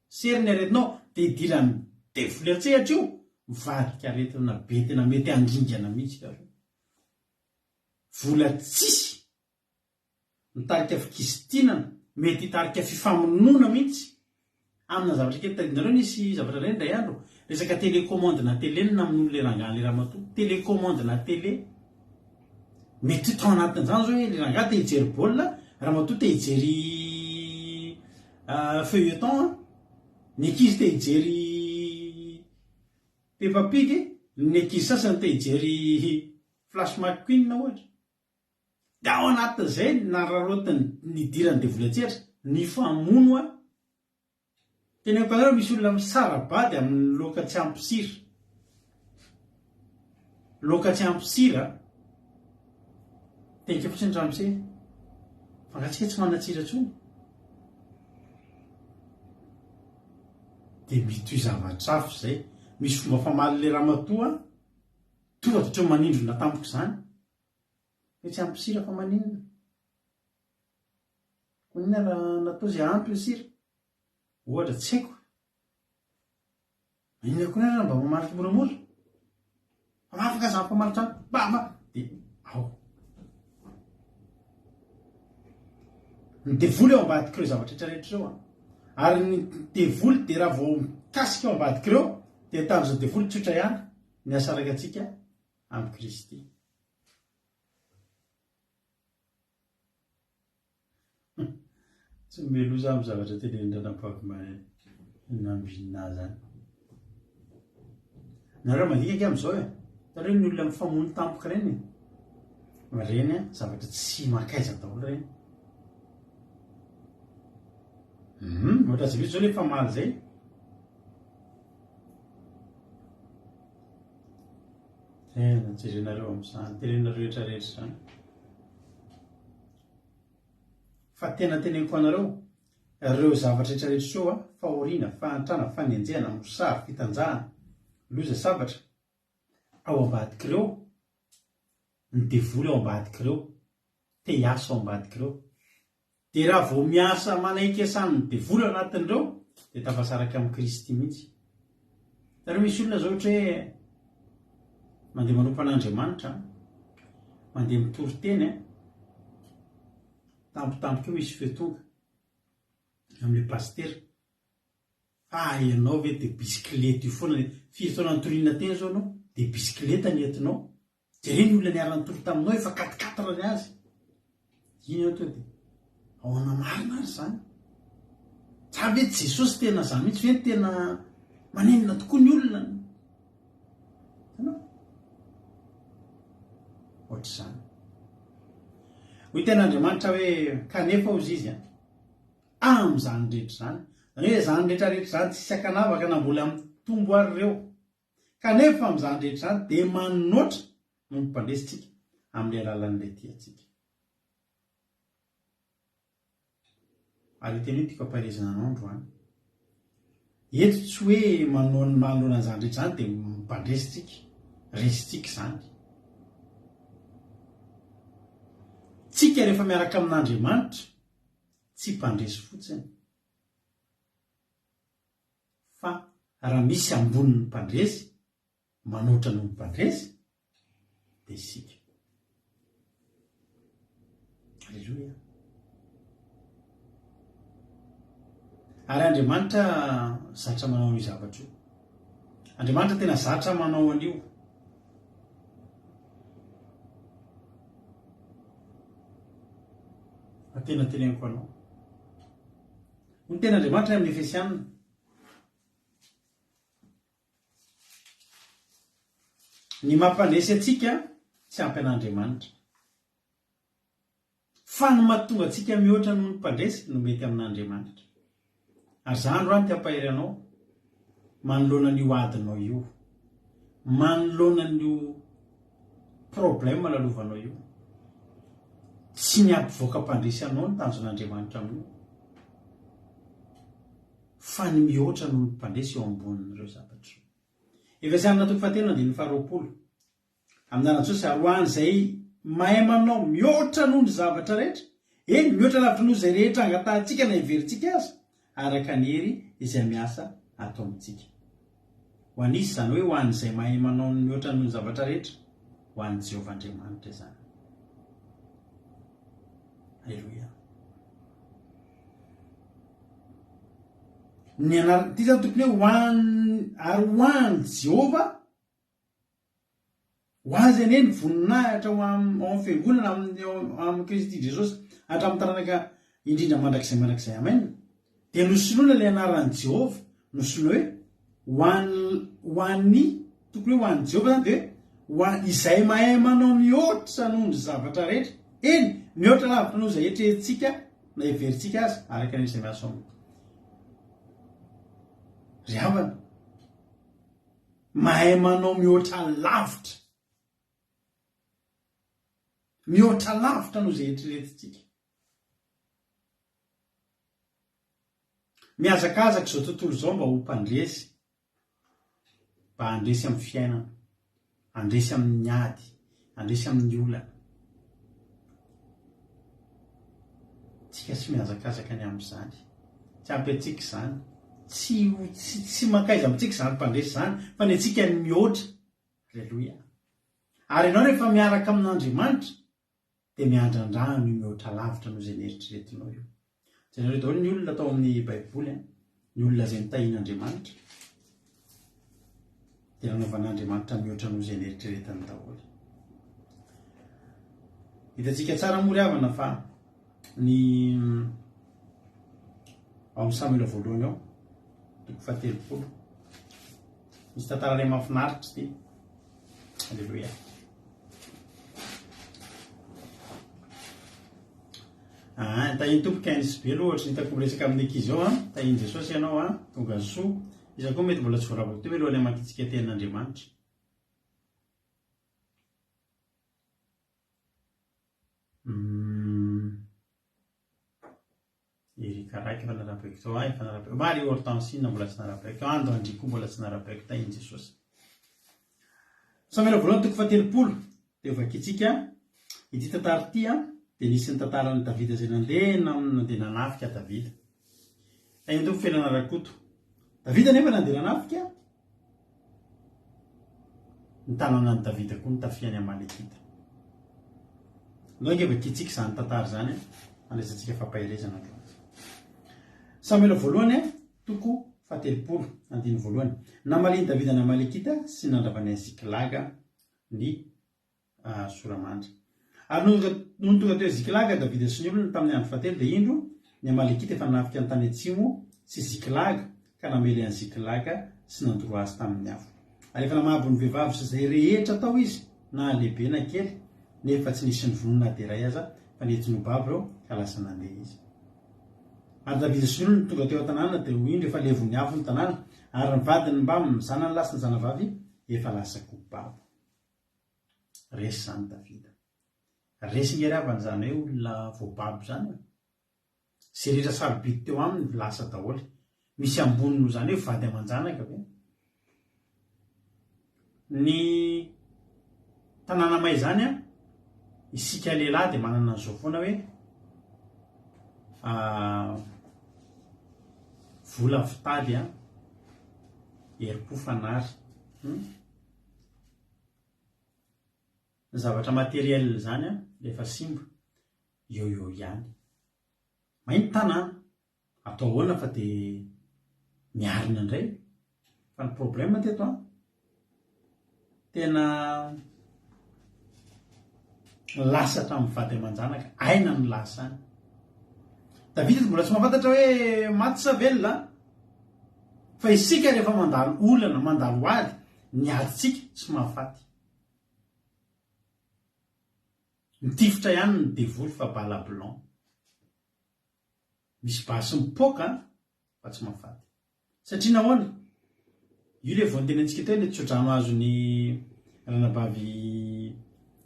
Sery ny aretinao dia idiran'ny devoly an-tsehatra io, mivadika aretina be tena mety handringana mihitsy ary. Vola tsisy, mitarika fikizitinana, mety hitarika fifamonoana mihitsy amina zavatra kely. Tadidinareo nisy zavatra indray indray andro, resaka télécommande na télé no namonoan'ilay rangahy an'ilay ramatoa. Télécommande na télé. Mety ho tao anatin'izany izao hoe ilay rangahy te hijery baolina, ramatoa te hijery Feuilleton an! Ny ankizy te hijery Peppa Pig, ny ankizy sasany te hijery Flash McQueen ohatra. Dia ao anatin'izay nararaotiny nidiran'ny devoly an-tsehatra, nifamono an! Teneniko anareo misy olona misara-bady amin'ny laoka tsy ampy sira. Laoka tsy ampy sira. Tehika fotsiny ramose. Fa nga tsika tsy manan-tsira intsony? Dia mitohy zavatra hafa izay. Misy fomba famaly ilay ramatoa tonga dia ohatran'ny manindrona tampoka izany. Hoe tsy ampy sira fa maninona? Inona raha natao izay ampy ny sira? Ohatra, tsy haiko. Inona koa raha mba mamaly moramora? Fa afaka za mpamaly trano. Mba mba dia ao. Ny devoly ao ambadik'ireo zavatra rehetra rehetra ireo. Ary ny devoly dia raha vao mikasika ao ambadik'ireo dia tanjon'ny devoly tsotra ihany ny hasaraka antsika amin'i Kristy. Tsy mimeloza amin'ny zavatra tenenin-dRanabavy Nambinina zany. Nareo mandinika ange amin'izao e. Hitanareo ny olona mifamono tampoka ireny e. Ireny an, zavatra tsy mankaiza daholo ireny. Hum, ohatra azy mihitsy zao le famaly zay. Tena jerenareo amin'izany, tenenareo rehetra rehetra izany. Fa tena teneniko anareo, ireo zavatra rehetra rehetra ireo, fahoriana, fahantrana, fanenjehana, mosary, fitanjahana, loza, sabatra, ao ambadik'ireo, ny devoly ao ambadik'ireo, te hiasa ao ambadik'ireo. Dia raha vao miasa manaiky asan'ny devoly ao anatin'ireo dia tafasaraka amin'i Kristy mihitsy. Hitanareo misy olona zao ohatra hoe mandeha manompo an'Andriamanitra, mandeha mitory teny an, tampotampoka eo misy feo tonga amin'ilay pasitera, fa ianao ve dia bisikileta io foana, firy taona nitoriana teny zao ianao dia bisikileta ny entinao, Jereo ny olona niara-nitory taminao efa quatre quatre ny azy. Iny aho tonga dia ahoana marina ary izany? Za ve Jesosy tena za mihitsy ve no tena manenina tokoa ny olona? Hitanao? Ohatr'izany. Hoy tena Andriamanitra hoe kanefa hozy izy an, amin'izany rehetra izany, izany hoe izany rehetra rehetra izany tsisy ankanavaka na mbola mitombo ary ireo, kanefa amin'izany rehetra izany dia manoatra noho ny mpandresy tsika amin'ny alalan'ilay tia antsika. Ary io teny io tiako ampaherezana anao androany. Eto tsy hoe manao ny manoloana an'izany rehetra izany dia mpandresy tsika. Resintsika izany. Tsika rehefa miaraka amin'Andriamanitra tsy mpandresy fotsiny. Fa raha misy ambonin'ny mpandresy manoatra noho ny mpandresy dia isika. Aleloia. Ary Andriamanitra zatra manao an'io zavatra io. Andriamanitra tena zatra manao an'io. Fa tena teneniko anao. Ny tena Andriamanitra amin'ny Efesianina. Ny mampandresy antsika tsy ampy an'Andriamanitra. Fa ny mahatonga antsika mihoatra noho ny mpandresy no mety amin'Andriamanitra. Ary za androany te hampahery anao manoloana an'io adinao io, manoloana an'io problème lalovanao io. Tsy ny hampivoaka mpandresy anao ny tanjon'Andriamanitra amin'io. Fa ny mihoatra noho ny mpandresy eo ambonin'ireo zavatra ireo. Efesianina toko fahatelo andininy faharoapolo. Amin'ny anaran'i Jesosy, ary ho an'izay mahay manao mihoatra noho ny zavatra rehetra, eny, mihoatra lavitra noho izay rehetra angatahantsika na heverintsika aza, araka ny hery izay miasa ato amintsika. Ho an'iza izany hoe ho an'izay mahay manao ny mihoatra noho ny zavatra rehetra? Ho an'i Jehovah Andriamanitra izany. Aleloia. Ny anarana ity zany tokony hoe ho an ary ho an'i Jehovah, ho azy anie ny voninahitra ho am ao amin'ny fiangonana amin'ny ao amin'i Kristy Jesosy hatramin'ny taranaka indrindra mandrakizay mandrakizay. Amen. Dia nosoloina ilay anaran'i Jehovah, nosoloina hoe ho an ho an'ny tokony hoe ho an'i Jehovah zany dia hoe ho an izay mahay manao mihoatra noho ny zavatra rehetra, eny, mihoatra lavitra noho izay eritreretintsika na heverintsika aza, araka ny izay miasa ao aminy. Ry havana, mahay manao mihoatra lavitra, mihoatra lavitra noho izay eritreretintsika. Mihazakazaka izao tontolo izao mba ho mpandresy. Mba handresy amin'ny fiainana, handresy amin'ny ady, handresy amin'ny olana. Tsika tsy mihazakazaka ny amin'izany. Tsy ampy antsika izany. Tsy ho tsy tsy mankaiza amintsika izany mpandresy izany, fa ny antsika ny mihoatra. Aleloia. Ary ianao rehefa miaraka amin'Andriamanitra, dia miandrandra an'io mihoatra lavitra noho izay neritreretinao io. Jereo daholo ny olona tao amin'ny Baiboly, an, ny olona izay nitahian'Andriamanitra, dia nanaovan'Andriamanitra mihoatra noho izay neritreretiny daholo. Hitantsika tsara moa ry havana fa ny ao amin'ny Samoela voalohany ao, toko fahatelopolo, misy tantara iray mahafinaritra ity. Aleloia. Ah, tahin'ny Tompo Kenz be aloha ohatry ny hitako miresaka amin'ny ankizy ao an. Tahin'i Jesosy ianao an. Tonga soa. Iza koa mety mbola tsy voarabako teo alohan'ny hamakintsika tenin'Andriamanitra. Hmm. Erika raiky efa narabaiko tao ah, efa narabaiko. Marie Hortensine mbola tsy narabaiko. Ando Andry koa mbola tsy narabaiko. Tahin'i Jesosy. Samoela voalohany toko fahatelopolo dia hovakintsika ity tantara ity an, dia nisy ny tantaran'i Davida izay nandeha nandeha nanafika Davida. Tahin'ny Tompo Felana Rakoto. Davida nefa nandeha nanafika ny tanànan'i Davida koa nitafian'ny Amalekita. Andao ange vakintsika izany tantara izany an, handraisantsika fampaherezana androany. Samoela voalohany an, Toko fahatelopolo, andininy voalohany. Namalian'i Davida ny Amalekita sy nandravany an'i Ziklaga ny sora-mandry. Ary nony tonga teo Ziklaga Davida sy ny olony tamin'ny andro fahatelo, dia indro, ny Amalekita efa nanafika ny tany atsimo sy Ziklaga, ka namely an'i Ziklaga sy nandoro azy tamin'ny afo. Ary efa namabo ny vehivavy sy izay rehetra tao izy, na lehibe na kely, nefa tsy nisy nivono na dia iray aza, fa nentiny ho babo ireo, ka lasa nandeha izy. Ary Davida sy ny olony tonga teo an-tanàna, dia ho indro efa levon'ny afo ny tanàna, ary ny vadiny mbamin'ny zanany lahy sy ny zanavavy efa lasa koa babo. Resy izany Davida. Resy nge ry havana izany hoe olona voababo izany e. Izay rehetra sarobidy teo aminy lasa daholo. Misy ambony noho izany hoe vady aman-janaka ve? Ny tanàna may izany an, isika lehilahy dia manana an'izao foana hoe vola fitady an, herim-po fanary. Ny zavatra matériel izany an, rehefa simba, eo eo ihany. May ny tanàna, atao ahoana fa dia miarina indray. Fa ny problème teto an, tena lasa hatramin'ny vady aman-janaka, aina no lasa any. Davida tsy mbola tsy mahafantatra hoe maty sa velona an, fa isika rehefa mandalo olana, mandalo ady, ny adintsika tsy mahafaty. Mitifitra ihany ny devoly fa bala blanc. Misy basy mipoaka fa tsy mahafaty. Satria nahoana? Io le vao notenentsika teo le tsodrano azon'i ranabavy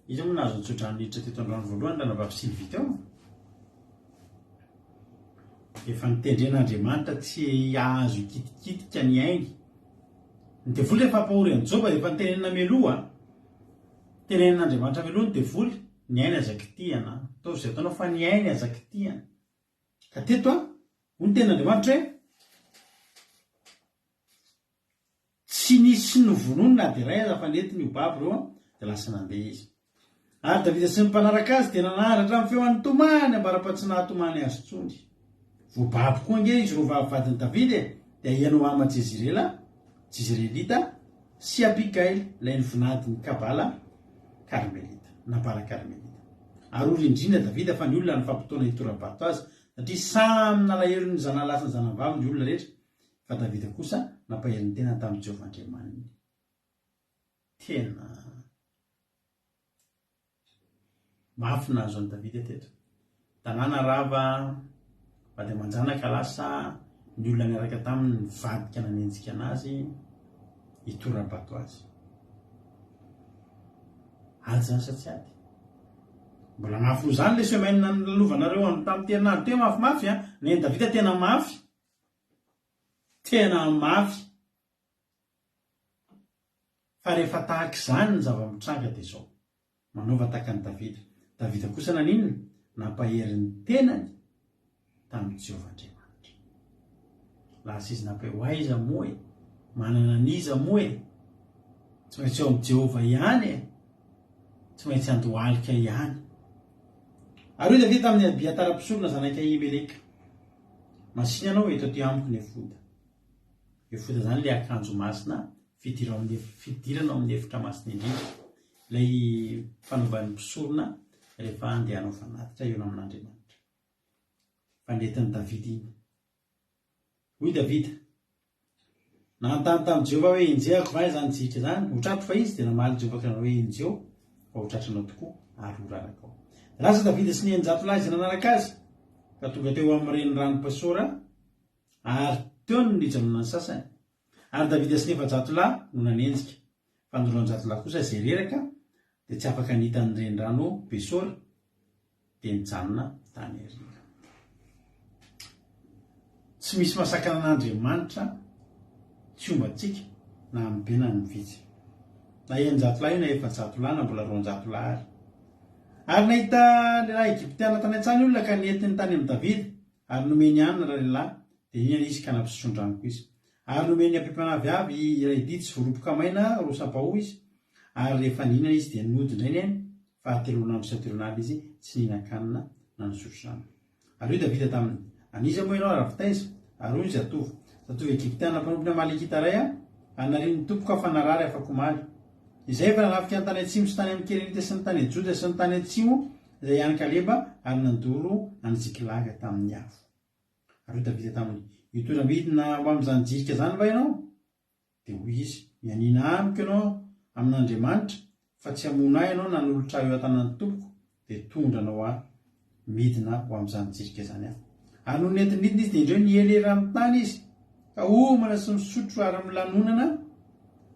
iza moa nahazo ny tsodrano niditra teto androany voalohany ranabavy Sylvie teo? Efa notendren'Andriamanitra tsy hahazo hikitikitika ny ainy. Ny devoly rehefa hampahory an'i Joba dia efa notenenina mialoha. Tenenin'Andriamanitra mialoha ny devoly, ny ainy aza kitihana. Ataovy izay ataonao fa ny ainy aza kitihana. Ka teto an, hoy ny tenin'Andriamanitra hoe, Tsy nisy novonoiny na dia iray aza fa nentiny ho babo ireo dia lasa nandeha izy. Ary Davida sy ny mpanaraka azy dia nanandratra ny feon'ny tomany ambara-paha tsy nahatomany azy intsony. Voababo koa ange izy roavavy vadin'i Davida e, dia Ahinoama Jezirela, Jezirelita, sy Abigaila, ilay nivinadin'i Kabala Karmelita, Nabala Karmelita. Ary ory indrindra Davida fa ny olona nifampitaona hitora-bato azy, satria samy nalahelo ny zanalahy sy ny zanavavy ny olona rehetra, fa Davida kosa nampahery ny tenany tamin'i Jehovah Andriamaniny. Tena mafy nahazo an'i Davida teto. Tanàna rava, vady aman-janaka lasa, ny olona niaraka taminy nivadika nanenjika anazy, hitora-bato azy. Ady izany sa tsy ady? Mbola mafy noho izany ilay semaine nalalovanareo tamin'ity herinandro ity, mafimafy an! Ny an'i Davida tena mafy. Tena mafy. Fa rehefa tahaka izany ny zava-mitranga dia izao, manaova tahaka an'i Davida. Davida kosa naninona? Nampahery ny tenany tamin'i Jehovah Andriamanitra. Lasa izy nampahery, ho aiza moa e? Manana an'iza moa e? Tsy maintsy eo amin'i Jehovah ihany e! Tsy maintsy handohalika ihany. Ary hoy Davida tamin'i Abiatara mpisorona zanak'i Ahimeleka, Masìna ianao eto aty amiko ny efoda. Efoda izany ilay akanjo masina fidirana ao amin'ny efitra masina indrindra, ilay fanaovan'ny mpisorona rehefa handeha hanao fanatitra eo amin'Andriamanitra. Fa nentin'i Davida iny. Hoy Davida, Nanontany tamin'i Jehovah hoe, Enjehako va izany jirika izany? Ho tratro va izy? Dia namaly Jehovah ka nanao hoe, Enjeho, fa ho tratranao tokoa, ary ho rarakao. Dia lasa Davida sy ny 600 lahy izay nanaraka azy, ka tonga teo amin'ny renirano Besora, Ary teo no nijanonan'ny sasany. Ary Davida sy ny 400 lahy no nanenjika, fa ny 200 lahy kosa izay reraka dia tsy afaka nita ny renirano Besora, dia nijanona tany aoriana. Tsy misy mahasakana an'Andriamanitra tsy homba antsika na amin'ny be na amin'ny vitsy. Na 600 lahy io na 400 lahy na mbola 200 lahy ary. Ary nahita lehilahy Egyptiana tany an-tsaha ny olona ka nentiny tany amin'i Davida, Ary nomeny hanina ralehilahy, dia nihinana izy ka nampisotro-drano koa izy. Ary nomeny ampempanavy avy iray didy sy voaloboka maina roa sampaho izy, ary rehefa nihinana izy dia nody indray ny ainy, fa hateloan'andro sy hateloan'alina izy tsy nihinan-kanina na nisotro rano. Ary hoy Davida taminy, An'iza moa ianao ary avy taiza? Ary hoy ny zatovo, Zatovo Egyptiana mpanompon'i Amalekita iray aho, ary narian'ny tompoko aho fa narary afak'omaly. Izay efa nanafika ny tany atsimo sy tany amin'ny Kerenita sy ny tany Joda sy ny tany atsimo Izay ihany Kaleba ary nandoro an'i Ziklaga tamin'ny afo. Ary hoy Davida taminy, Hitondra midina ho amin'izany jirika izany va ianao? Dia hoy izy, Mianiana amiko ianao amin'Andriamanitra, fa tsy hamono ahy ianao na hanolotra ahy eo an-tanan'ny tompoko, dia hitondra anao ahy midina ho amin'izany jirika izany aho. Ary nony nenti-nidina izy, dia indreo niely eran'ny tany izy, ka homana sy misotro ary milanonana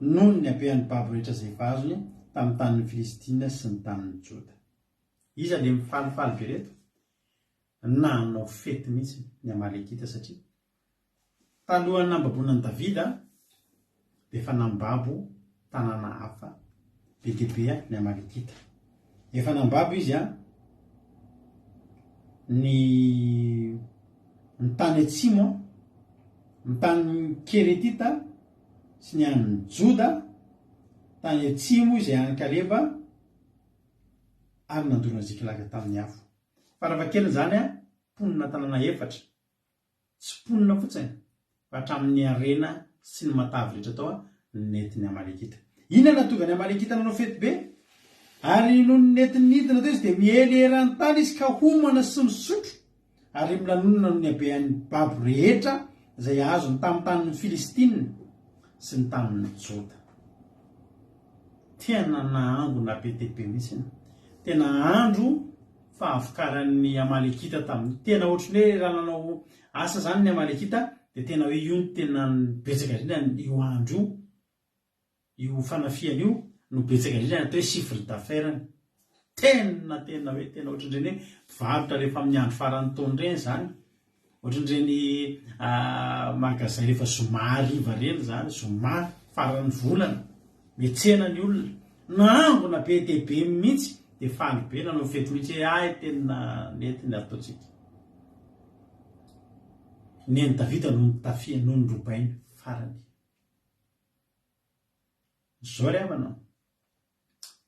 noho ny habean'ny babo rehetra izay efa azony tamin'ny tanin'ny Filistina sy ny tanin'ny Joda. Iza ilay mifalifaly be ireto? Nanao fety mihitsy ny Amalekita satria talohan'ny nambaboana an'i Davida dia efa nambabo tanàna hafa be dia be ny Amalekita. Efa nambabo izy ny ny tany atsimo, ny tanin'ny Keretita sy ny an'ny Joda, tany atsimo izay an'i Kaleba ary nandoro an'i Ziklaga tamin'ny afo. Farafahakeliny izany, mponina tanàna efatra, tsy mponina fotsiny, fa hatramin'ny harena sy ny matavy rehetra tao nentin'ny Amalekita. Inona no nahatonga ny Amalekita nanao fety be? Ary nony nentiny nidina teo izy, dia miely eran'ny tany izy ka homana sy misotro ary milanonana noho ny habean'ny babo rehetra izay azony tamin'ny tanin'ny Filistina sy ny tanin'ny Joda. Tena nahangona be dia be mihitsy. Tena andro fahavokaran'ny Amalekita tamin'io. Tena ohatran'ny hoe raha nanao asa izany ny Amalekita dia tena hoe io no tena betsaka indrindra io andro io, io fanafihana io no betsaka indrindra ny atao hoe chiffre d'affaires-ny. Tena tena hoe tena ohatran'ireny hoe mpivarotra rehefa amin'ny andro faran'ny taona ireny izany. Ohatran'ireny magasin rehefa zoma hariva ireny izany, zoma faran'ny volana, miantsena ny olona. Nangona be dia be mihitsy dia faly be nanao fety mihitsy hoe hay tena nety ny ataontsika. Nen'i Davida no notafihany, no norobainy farany. Izao ry havana,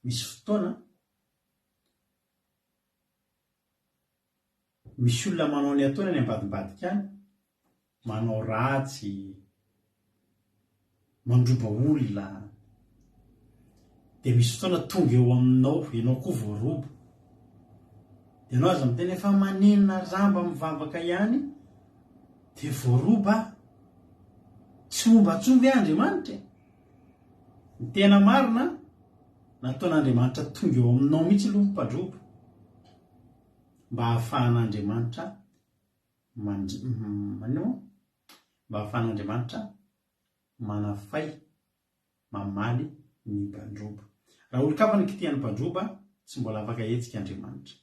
misy fotoana Misy olona manao ny ataony any ambadimbadika any, manao ratsy, mandroba olona, dia misy fotoana tonga eo aminao, ianao koa voaroba. Dia ianao aza miteny hoe fa maninona ary za mba mivavaka ihany dia voaroba aho. Tsy momba intsony ve Andriamanitra e? Ny tena marina, nataon'Andriamanitra tonga eo aminao mihitsy aloha ny mpandroba. Mba hahafahan'Andriamanitra mandr manino moa? Mba hahafahan'Andriamanitra manafay, mamaly ny mpandroba. Raha olon-kafa no kitihan'ny mpandroba, tsy mbola afaka hetsika Andriamanitra.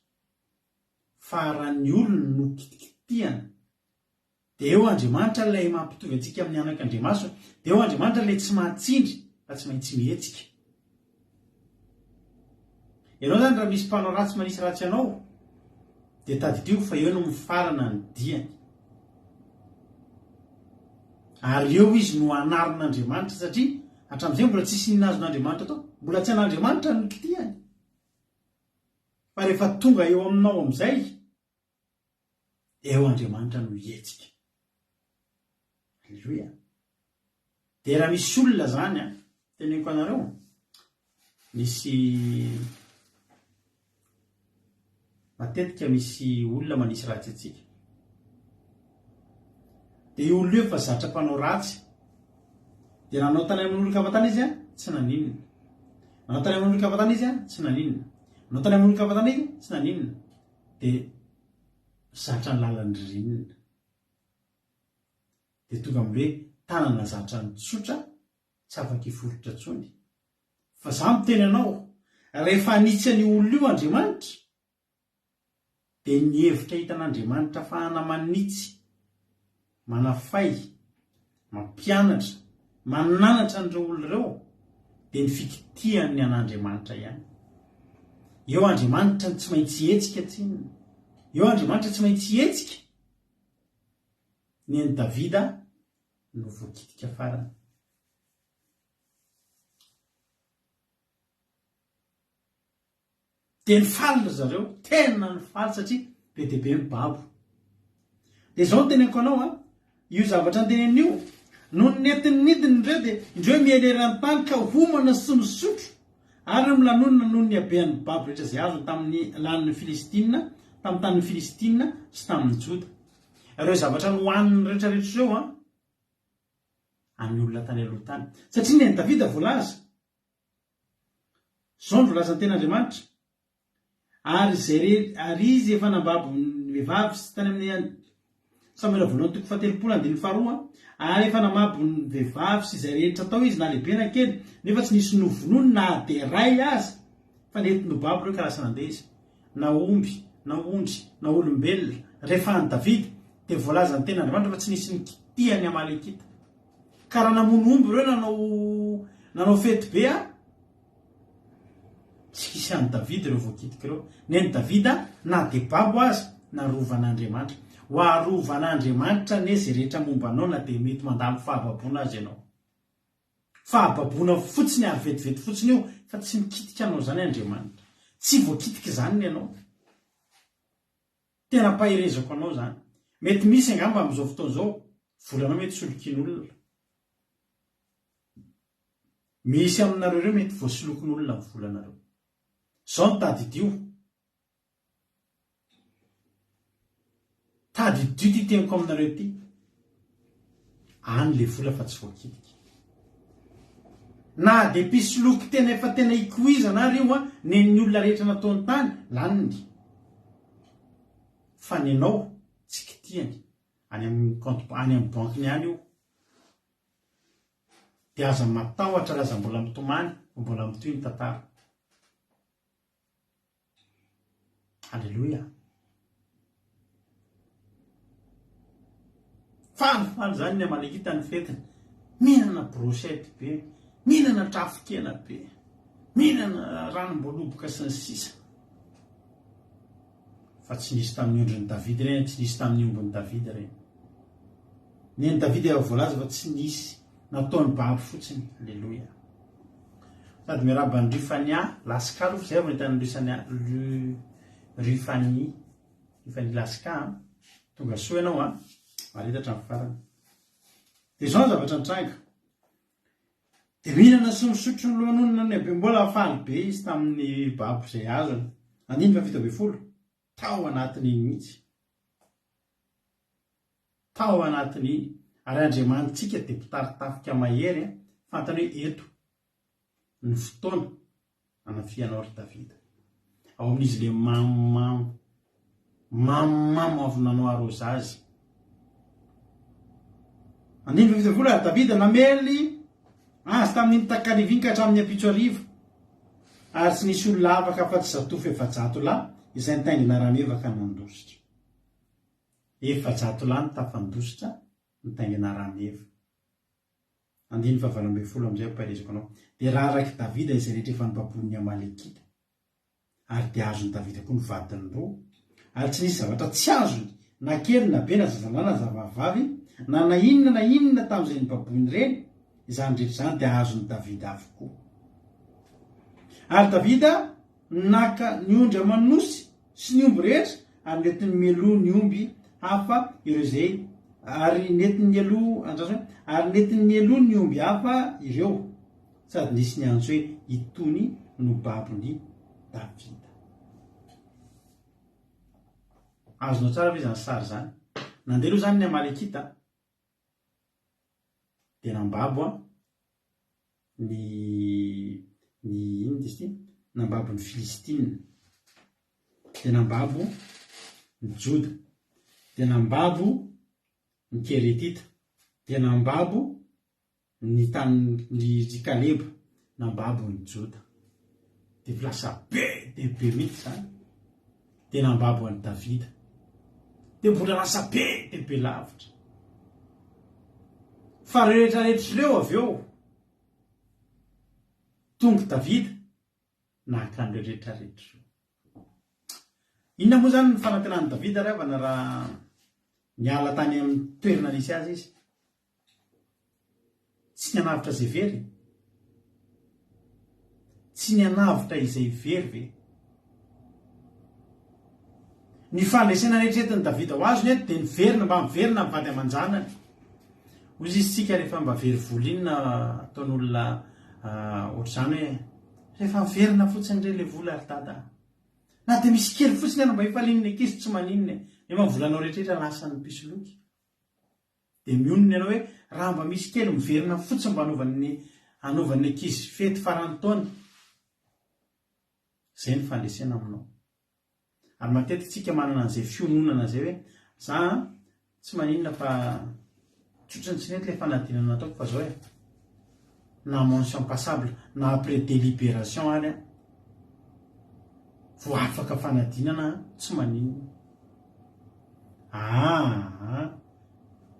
Fa raha ny olony no kitikitihana, Dia eo Andriamanitra ilay mampitovy antsika amin'ny anak'Andriamasony. Dia eo Andriamanitra ilay tsy mahatsindry fa tsy maintsy mihetsika. Ianao izany raha misy mpanao ratsy manisy ratsy anao dia tadidio fa eo no mifarana ny diany. Ary eo izy no anarin'Andriamanitra satria hatramin'izay mbola tsisy inona azon'Andriamanitra atao. Mbola tsy an'Andriamanitra ny kitihany. Fa rehefa tonga eo aminao amin'izay Eo Andriamanitra no hihetsika. Aleloia. Dia raha misy olona zany an, teneniko anareo, misy matetika misy olona manisy ratsy antsika. Dia io olona io efa zatra mpanao ratsy. Dia nanao tany amin'olon-kafa tany izy an, tsy naninona. Nanao tany amin'olon-kafa tany izy an, tsy naninona. Nanao tany amin'olon-kafa tany izy, tsy naninona. Dia zatra ny lalan'ny ririnina. Dia tonga amin'ny hoe tanana zatra ny tsotra tsy afaka hiforitra intsony. Fa za miteny anao, rehefa hanitsy an'io olona io Andriamanitra, dia ny hevitra hitan'Andriamanitra afahana manitsy, manafay, mampianatra, mananatra an'ireo olona ireo dia ny fikitihany an'Andriamanitra ihany. Eo Andriamanitra no tsy maintsy hihetsika tsinona. Eo Andriamanitra tsy maintsy hihetsika. Ny an'i Davida no voakitika farany. Dia nifaly ry zareo, tena nifaly satria be dia be ny babo. Dia izao no teneniko anao an, io zavatra noteneniny io, nony nentiny nidina ireo dia indreo miely eran'ny tany ka homana sy misotro ary milanonana noho ny habean'ny babo rehetra izay azony tamin'ny lanin'ny Filistina, tamin'ny tanin'ny Filistina sy tamin'ny Joda. Ireo zavatra nohaniny rehetra rehetra ireo an, an'ny olona tany aloha tany. Satria ny an'i Davida voalaza. Izao no voalazan'ny Tenin'Andriamanitra, Ary izay re, ary izy efa nambabo ny vehivavy sy tany amin'ny Samoela voalohany toko fahatelopolo andininy faharoa, ary efa namabo ny vehivavy sy izay rehetra tao izy na lehibe na kely, nefa tsy nisy novonoiny na dia iray aza, fa nentiny ho babo ireo ka lasa nandeha izy. Na omby, na ondry, na olombelona, rehefa an'i Davida, dia voalazan'ny Tenin'Andriamanitra fa tsy nisy nikitihan'ny Amalekita. Ka raha namono omby ireo nanao nanao fety be a, tsy hisy an'i Davida ireo voakitika ireo. Nen'i Davida na dia babo aza, narovan'Andriamanitra. Ho arovan'Andriamanitra anie izay rehetra momba anao na dia mety mandalo fahababoana aza ianao. Fahababoana fotsiny ary vetivety fotsiny io fa tsy mikitika anao izany Andriamanitra. Tsy voakitika izany ny anao. Tena ampaherezako anao izany. Mety misy angamba amin'izao fotoana izao volanao mety solokian'olona. Misy aminareo ireo mety voasolokin'olona ny volanareo. Izao no tadidio. Tadidio ity teniko aminareo ity. Any le vola fa tsy voakitika. Na dia mpisoloky tena efa tena ikoizana ary io an, nen'ny olona rehetra nataony tany, laniny. Fa nenao tsy kitihany. Any amin'ny compte any amin'ny banque-ny any io. Dia aza matahotra ary aza mbola mitomany fa mbola mitohy ny tantara. Aleloia. Falifaly izany ny Amalekita ny fetiny. Mihinana brochette be, mihinana trafon-kena be, mihinana ranom-boaloboka sy ny sisa. Fa tsy nisy tamin'ny ondrin'i Davida ireny, tsy nisy tamin'ny ombin'i Davida ireny. Ny an'i Davida efa voalaza fa tsy nisy, nataony babo fotsiny. Aleloia. Sady miarahaba an'i Rufania Laska aloha fa zay vao nahita an'i Rusania Ru Rufani Rufani Laska an. Tonga soa ianao an. Mahareta hatramin'ny farany. Dia izao ny zavatra nitranga. Dia mihinana sy misotro ny lohanonona ny be mbola faly be izy tamin'ny babo izay azony. Andininy faha 17. Tao anatin'iny mihitsy. Tao anatin'iny. Ary Andriamanitsika dia mpitari-tafika mahery an. Fantany hoe eto ny fotoana hanafihanao ry Davida. Ao amin'izy le mamomamo, mamomamo avy nanao arrosage. Andininy faha 17 ary Davida namely azy tamin'iny takariva iny ka hatramin'ny ampitso hariva. Ary tsy nisy olona afaka afa-tsy zatovo 400 lahy izay nitaingina rameva ka nandositra. 400 lahy no tafandositra nitaingina rameva. Andininy faha 18 amin'izay ampaherezako anao. Dia rarak'i Davida izay rehetra efa nobaboin'ny Amalekita. Ary dia azon'i Davida koa ny vadiny roa. Ary tsy nisy zavatra tsy azony, na kely na be, na zazalahy na zavavavy, na na inona na inona tamin'izay nobaboiny ireny, izany rehetra izany dia azon'i Davida avokoa. Ary Davida naka ny ondry aman'osy sy ny omby rehetra, ary nentiny mialoha ny omby hafa ireo izay, ary nentiny nialoha, andraso hoe, ary nentiny nialoha ny omby hafa ireo, sady nisy niantso hoe, Itony no babon'i Davida. Azonao tsara ve izany sary izany? Nandeha aloha izany ny Amalekita, dia nambabo an, ny, ny, inona izy ity? Nambabo ny Filistina. Dia nambabo ny Joda. Dia nambabo ny Keretita. Dia nambabo ny tanin'i Kaleba. Nambabo ny Joda. Dia lasa be dia be mihitsy izany. Dia nambabo an'i Davida. Dia mbola lasa be dia be lavitra. Fa ireo rehetra rehetra ireo avy eo, tonga Davida naka an'ireo rehetra rehetra ireo. Inona moa izany ny fanantenan'i Davida ry havana raha niala tany amin'ny toerana nisy azy izy? Tsy ny hanavotra izay very? Tsy ny hanavotra izay very ve? Ny fandresena neritreretin'i Davida ho azony eto dia niverina mba miverina amin'ny vady aman-janany. Hoy izy isika rehefa mba very vola iny na ataon'olona ohatr'izany hoe rehefa miverina fotsiny re ilay vola ry dada a. Na dia misy kely fotsiny ary mba hifalian'ny ankizy tsy maninona e. Nefa ny volanao rehetra rehetra lasan'ny mpisoloky. Dia mionona ianao hoe raha mba misy kely miverina fotsiny mba hanaovan'ny hanaovan'ny ankizy fety faran'ny taona. Izay ny fandresena aminao. Ary matetika tsika manana an'izay fiononana izay hoe za an, tsy maninona fa tsotra ny tsy nety ilay fanadinana nataoko fa zao e, na mention passable na après délibération ary an, vao afaka fanadinana an, tsy maninona. Aa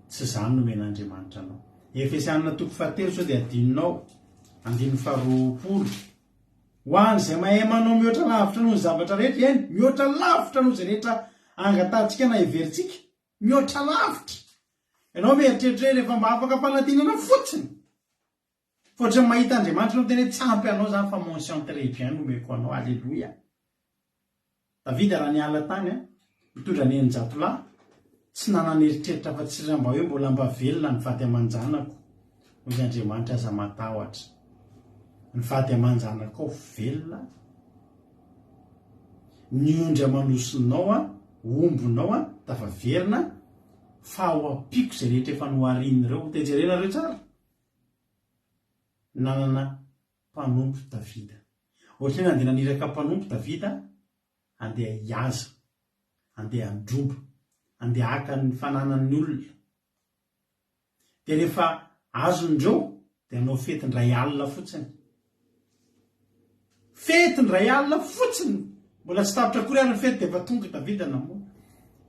tsy izany no omen'Andriamanitra anao. Efesianina toko fahatelo sao dia adinonao, andininy faharoapolo. Ho an'izay mahay manao mihoatra lavitra noho ny zavatra rehetra, eny, mihoatra lavitra noho izay rehetra angatahantsika na heverintsika, mihoatra lavitra. Ianao mieritreritra hoe rehefa mba afaka fanadinana fotsiny, fa ohatran'ny mahita Andriamanitra ianao miteny hoe tsy ampy anao izany fa mention très bien no omeko anao, aleloia. Davida raha niala tany nitondra ny 600 lahy, tsy nanana eritreritra afa-tsy raha mba hoe mbola mba velona ny vady aman-janako, hoy izy Andriamanitra aza matahotra, ny vady aman-janakao velona, ny ondry aman'osinao, ombinao tafaverina, fa ho ampiako izay rehetra efa noharian'ireo. Dia jerenareo tsara, nanana mpanompo Davida. Ohatran'ny hoe nandeha naniraka mpanompo Davida handeha hihaza, handeha handroba, handeha haka ny fananan'ny olona. Dia rehefa azony ireo dia hanao fety indray alina fotsiny. Fety indray alina fotsiny! Mbola tsy tapitra akory ary ny fety dia efa tonga i Davida namono.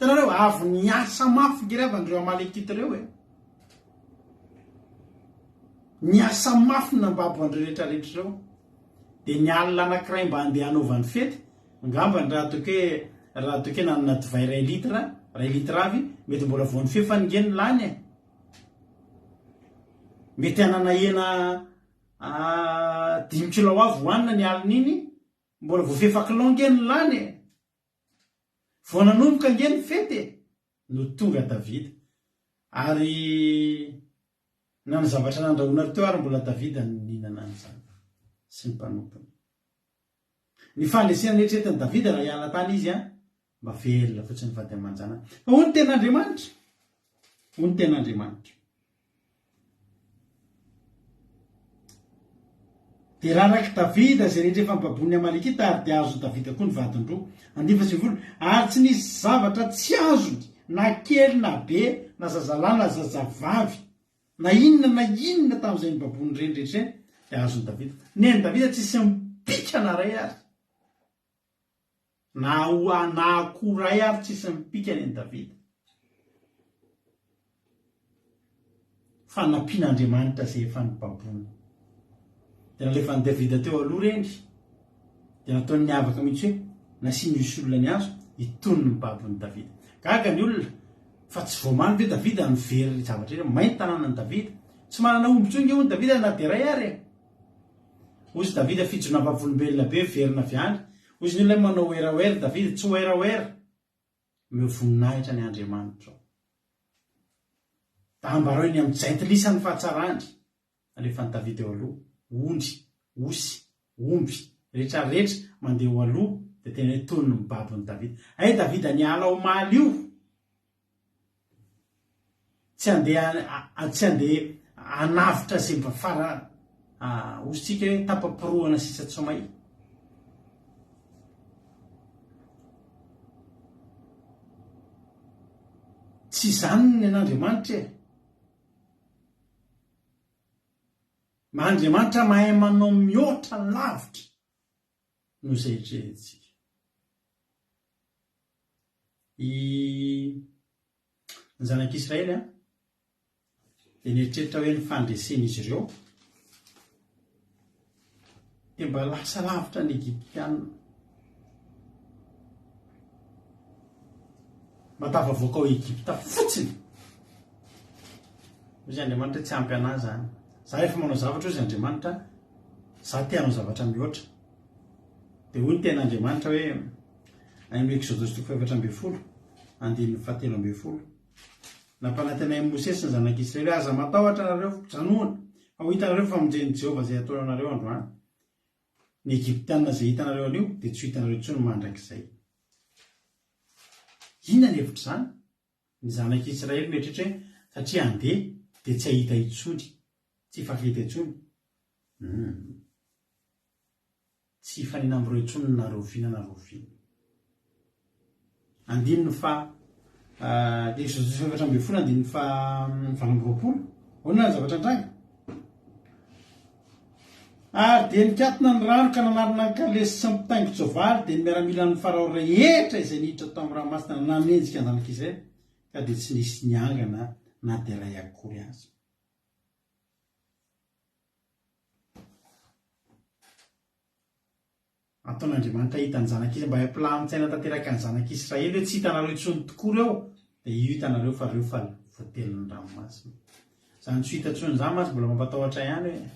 Hitanareo, avy niasa mafy nge ry havana ireo Amalekita ireo e. Niasa mafy nambabo an'ireo rehetra rehetra ireo. Dia ny alina anankiray mba handeha hanaovany fety, angambany raha ataoko hoe raha ataoko hoe nanana divay iray litre, iray litre avy, mety mbola vao nifefany nge ny lany e. Mety hanana hena dimy kilao avy hohanina ny alin'iny, mbola voafefa kilao nge ny lany e. Vao nanomboka ange ny fety e! No tonga Davida. Ary na ny zavatra nandrahoana teo ary mbola Davida no nihinana an'izany sy ny mpanompony. Ny fandresena neritreretin'i Davida raha hiala tany izy an, mba velona fotsiny ny vady aman-janany. Fa hoy ny tenin'Andriamanitra, hoy ny tenin'Andriamanitra. Dia rarak'i Davida izay rehetra efa nobaboin'ny Amalekita, ary dia azon'i Davida koa ny vadiny roa. Andiva sy volo. Ary tsy nisy zavatra tsy azony, na kely na be, na zazalahy na zazavavy, na inona na inona tamin'izay nobaboin'ireny rehetra ireny, dia azon'i Davida. Nen'i Davida tsisy mipika na iray ary. Na ho na akoho iray ary tsisy mipika ny an'i Davida. Fa nampian'Andriamanitra izay efa nobaboina. Dia nalefan'i Davida teo aloha ireny, dia nataony niavaka mihitsy hoe nasiany osy olona ny hazo, itony ny babon'i Davida. Gaga ny olona, fa tsy voamaly ve Davida no very zavatra ireny? May ny tanànan'i Davida. Tsy manana omby intsony nge hono Davida na dia iray ary e! Hozy Davida fijona vavolombelona be miverina avy any. Hozy ny olona hoe manao werawera Davida, tsy werawera. Omeo voninahitra ny Andriamanitrao. Da ambarao eny amin'ny jentilisa ny fahatsarany. Alefan'i Davida eo aloha, ondry, osy, omby, rehetra rehetra mandeha eo aloha dia tena hoe toy ny mibabo an'i Davida. Hay Davida niala omaly io. Tsy handeha tsy handeha hanavotra izay mba fara hosintsika hoe tapa-porohana sisa tsy may. Tsy izany ny an'Andriamanitra e. Andriamanitra mahay manao mihoatra lavitra noho izay eritreretintsika. I ny zanak'Israely an, dia nieritreritra hoe ny fandresen'izy ireo dia mba lasa lavitra ny Egyptiana. Mba tafavoaka ao Egypta fotsiny. Hoy Andriamanitra tsy ampy anah zany. Za efa manao zavatra hoy Andriamanitra, za te hanao zavatra mihoatra. Dia hoy ny tenin'Andriamanitra hoe, any amin'ny Eksodosy toko faha-14, andininy fahatelo ambin'ny folo, Nampanantenain'i Mosesy ny zanak'Israely hoe, Aza matahotra nareo, janona, fa ho hitanareo ny famonjen'i Jehovah izay hataony anareo androany. Ny Egyptiana izay hitanareo anio dia tsy ho hitanareo intsony mandrakizay. Inona ny hevitr'izany? Ny zanak'i Israely mieritreritra hoe satria handeha dia tsy hahita intsony, tsy hifankahita intsony. Humm. Tsy hifanena amin'ireo intsony na rahoviana na rahoviana. Andininy faha Eksodosy faha-14 andininy faha 28. Ahoana ny zavatra nitranga? Ary dia nikatona ny rano ka nanarona ny kalesy sy ny mpitaingin-tsoavaly, dia ny miaramilan'ny Farao rehetra izay niditra tao amin'ny ranomasina nanenjika ny zanak'Israely, ka dia tsy nisy niangana na dia iray akory aza. Ataon'Andriamanitra hita ny zanak'Israely, mba hampilamin-tsaina tanteraka ny zanak'Israely hoe tsy hitanareo intsony tokoa ireo, dia io hitanareo fa ireo fa voatelin'ny ranomasina. Izany tsy ho hita intsony izany mantsy mbola mampatahotra ihany hoe.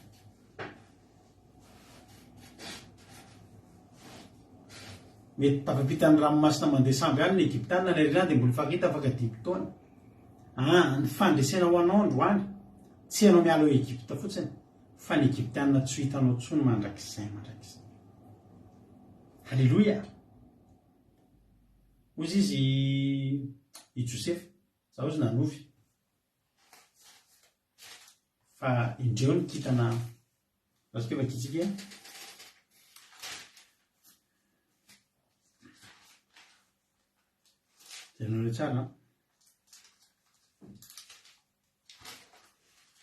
Mety tafampita ny ranomasina mandeha sambo ihany ny Egyptiana, ny aoriana dia mbola hifankahita afaka dimy taona. Ah, ny fandresena ho anao androany, tsy ianao miala ao Egypta fotsiny. Fa ny Egyptiana tsy ho hitanao intsony mandrakizay mandrakizay. Haleloia! Hoy izy i Josefa, Izaho izy nanofy, fa indreo ny kintana, azoko vakintsika e. Jerenareo tsara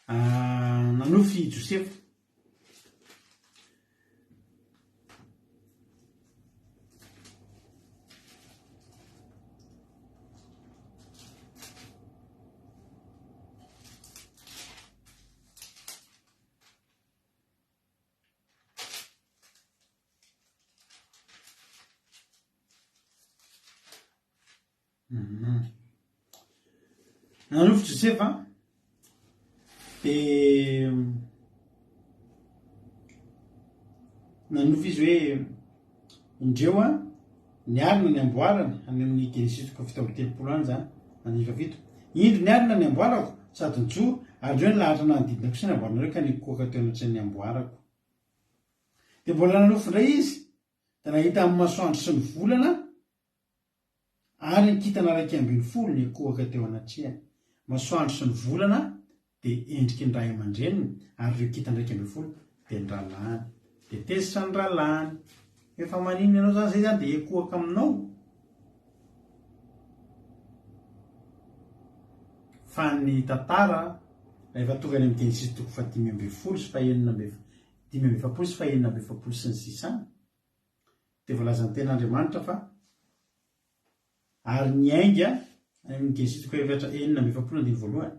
an. Nanofy i Josefa. Nanofy Josefa dia nanofy izy hoe indreo a ny alina ny amboarany any amin'ny Genesisy toko 37 any zany andininy fahafito indro ny alina ny amboarako sady nijoro ary indreo ny lahatra nanodidina kosa ny amboaranareo ka nikohaka teo anatrehan'ny amboarako dia mbola nanofy indray izy dia nahita ny masoandro sy ny volana Ary ny kintana 11 nikohaka teo anatrehany. Masoandro sy ny volana dia endriky ny ray aman-dreniny, ary ireo kintana 11 dia ny rahalahiny. Dia tezitra ny rahalahiny. Efa maninona ianao izany? Izay izany dia hikohaka aminao? Fa ny tantara, rehefa tonga any amin'ny Genesisy toko fahadimy ambin'ny folo sy fahenina amby 45 sy fahenina amby 40 sy ny sisa any, Dia voalazan'ny Tenin'Andriamanitra fa ary niainga any amin'ny Genesisy toko efatra 46 andininy voalohany,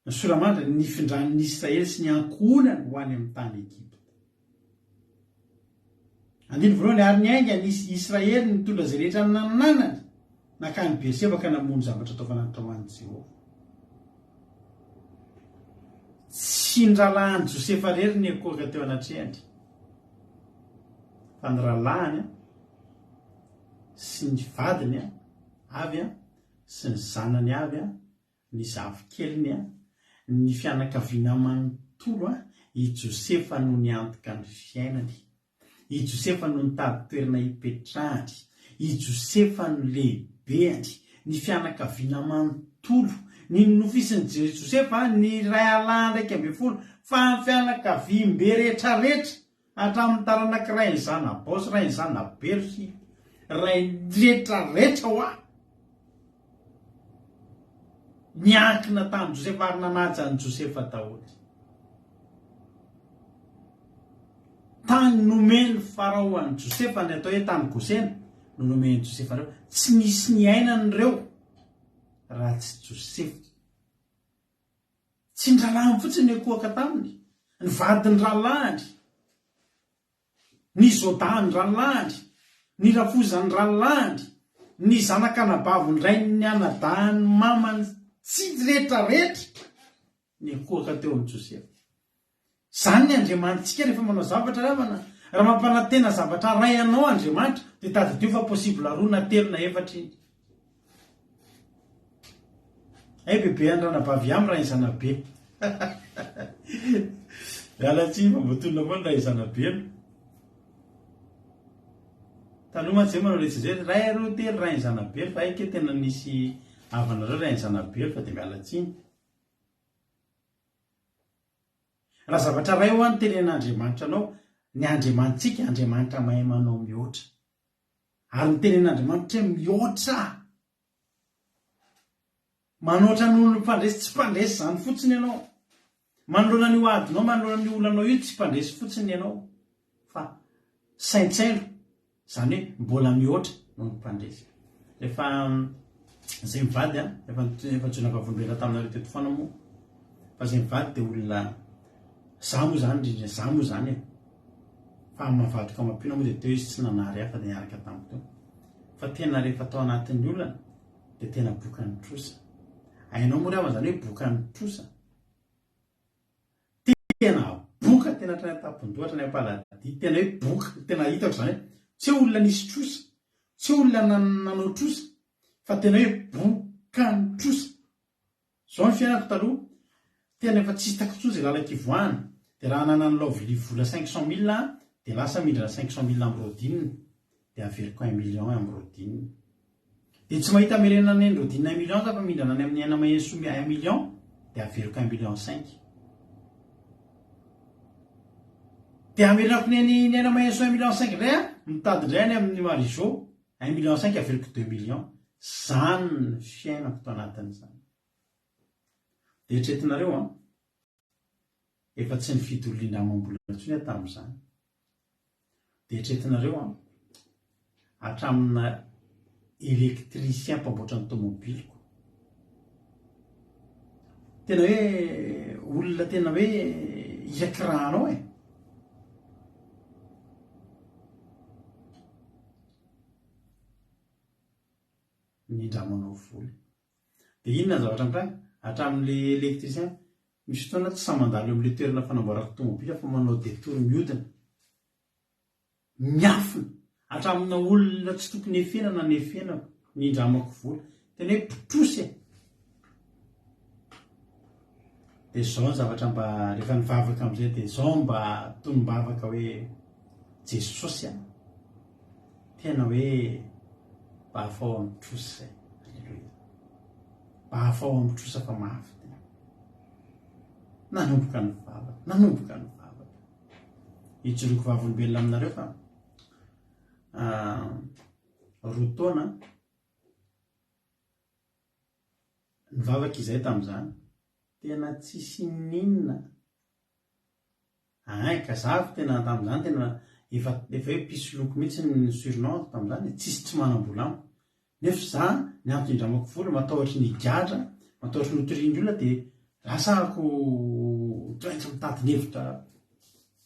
ny sora-mandry ny nifindran'ny Israely sy ny ankohonany ho any amin'ny tany Egypta. Andininy voalohany, ary niainga ny Israely nitondra izay rehetra nananany nankany Beerseba ka namono zavatra atao fanatitra ho an'i Jehovah. Tsy ny rahalahin'i Josefa irery niankohoka teo anatrehany. Fa ny rahalahiny sy ny vadiny avy sy ny zanany avy, ny zafikeliny, ny fianakaviana manontolo, i Josefa no niantoka ny fiainany. I Josefa no nitady toerana hipetrahany. I Josefa no lehibeny. Ny fianakaviana manontolo. Ny nonofisin'i Josefa, ny ray alahiny 11, fa ny fianakaviambe rehetrarehetra, hatramin'ny taranak'i Rainizanabao sy Rainizanabelo sy Rainy rehetrarehetra hoa, niankina tamin'i Josefa ary nanaja an'i Josefa daholo. Tany nomen'i Farao an'i Josefa, ny atao hoe tany Gosena, no nomen'i Josefa an'ireo. Tsy nisy niainany ireo raha tsy Josefa. Tsy ny rahalahiny fotsiny no nikohaka taminy, ny vadin'ny rahalahiny, ny zaodahin'ny rahalahiny, ny rafozan'ny rahalahiny, ny zanak'anabavin-drain'ny anadahin'ny mamany tsy rehetrarehetra nikohaka teo amin'i Josefa. Izany ny Andriamanitsika rehefa manao zavatra ry havana, raha mampanantena zavatra iray anao Andriamanitra dia tadidio fa possible roa na telo na efatra iny. Hay bebe an'i ranabavy Yamy Rainizanabe. Miala tsiny fa mba tonona foana Rainizanabe no. Taloha mantsy zay manao le tsianjery, ray roa telo rainizanabelo fa hay kay tena nisy havanareo rainizanabelo fa dia miala tsiny. Raha zavatra iray hoa no tenen'Andriamanitra anao, ny Andriamanitsika Andriamanitra mahay manao mihoatra. Ary ny tenen'Andriamanitra hoe mihoatra. Manoatra noho ny mpandresy tsy mpandresy izany fotsiny ianao. Manoloana an'io adinao, manoloana an'io olanao io tsy mpandresy fotsiny ianao fa saintsaino izany hoe mbola mihoatra noho ny mpandresy. Rehefa izay mivady an, efa efa nijoro vavolombelona taminareo teto foana moa fa izay mivady dia olona za moa izany indrindra za moa izany e fa amin'ny maha vadiko amam-piona moa dia teo izy tsy nanary ahy fa dia niaraka tamiko teo fa tena rehefa tao anatin'ny olana dia tena bokan'ny trosa. Hainao moa ry havana izany hoe bokan'ny trosa? Tena boka, tena hatrany an-tampon-doha, hatrany am-paladia, tena hoe boka, tena hitako izany hoe tsy hoe olona nisy trosa, tsy hoe olona nanao trosa, fa tena hoe bokan'ny trosa. Zao ny fiainako taloha, tena efa tsy hitako intsony izay lalan-kivoahana, dia raha ananan'i Lovely vola 500 mille aho, dia lasa mindrana 500 mille amin'i Rodine, dia averiko un million amin'i Rodine. Dia tsy mahita amerenana any Rodine un million za fa mindrana any amin'ny Aina Mahensoa un million, dia averiko un million cinq. Dia amerenako ny an'i Aina Mahensoa un million cinq indray aho, mitady indray any amin'ny Marijo, Un million cinq averiko deux millions, zany ny fiainako tao anatin'izany. Dia eritreretinareo an, efa tsy nifidy olona indramam-bola intsony aho tamin'izany. Dia eritreretinareo an, hatramina électricien mpamboatra ny tomobiliko. Tena hoe olona tena hoe irakirahanao e. Nindramanao vola. Dia inona ny zavatra mitranga? Hatramin'ilay électricien, misy fotoana tsy sahy mandalo eo amin'ilay toerana fanamboarako tomobila fa manao détour mihodina. Miafina. Hatramina olona tsy tokony efena na nefenako, nindramako vola. Tena hoe mpitrosa e! Dia izao ny zavatra mba rehefa nivavaka amin'izay dia izao mba tonom-bavaka hoe Jesosy a! Tena hoe mba afaho amin'ny trosa izay. Aleloia. Mba afaho amin'ny trosa fa mafy ty. Nanomboka nivavaka, nanomboka nivavaka. Ijoroako vavolombelona aminareo fa roa taona Nivavaka izahay tamin'izany. Tena tsisy n'inona. Ein, ka za tena tamin'izany tena efa efa hoe mpisoloky mihitsy ny surnom-ko tamin'izany e, tsisy tsy manam-bola amiko. Nefa za, ny antony indramako vola, matahotra ny higadra, matahotra ny hotorian'ny olona dia lasa ako tsy maintsy mitady ny hevitra